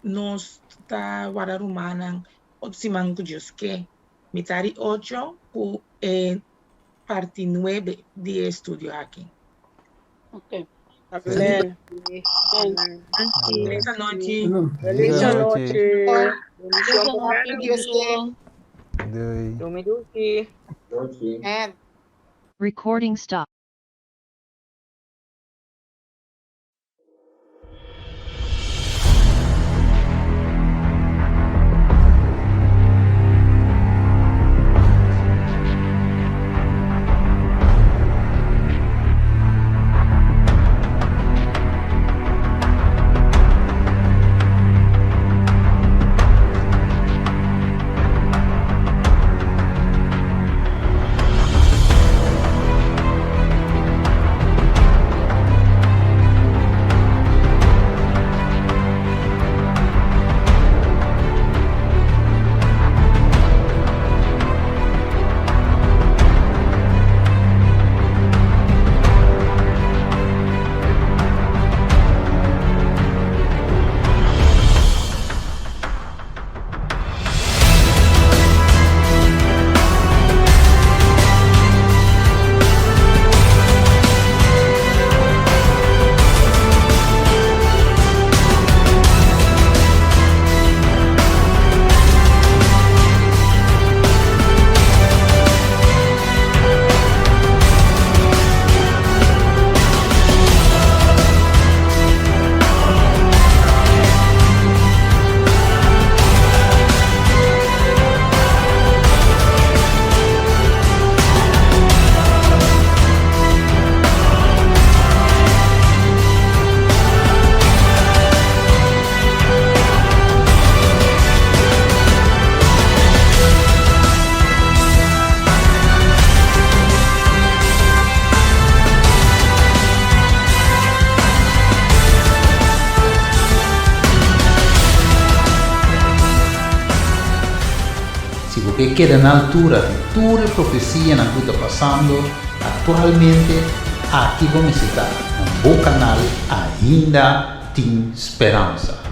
nos ta warda rumannan otro siman ku Dios ke. Mitad di ocho ku e parti nuebe di e estudio aki. Ok. Amen. Amen. Felis anochi. Felis Felis anochi. anochi. Bendishon pa kada un. Dios ke. Doei. Domi dushi. Amen. Recording stop. Si bo ke keda na altura di tur e profesianan ku ta pasando aktualmente, aki bo mester ta na bo kanal Ainda Tin Speransa.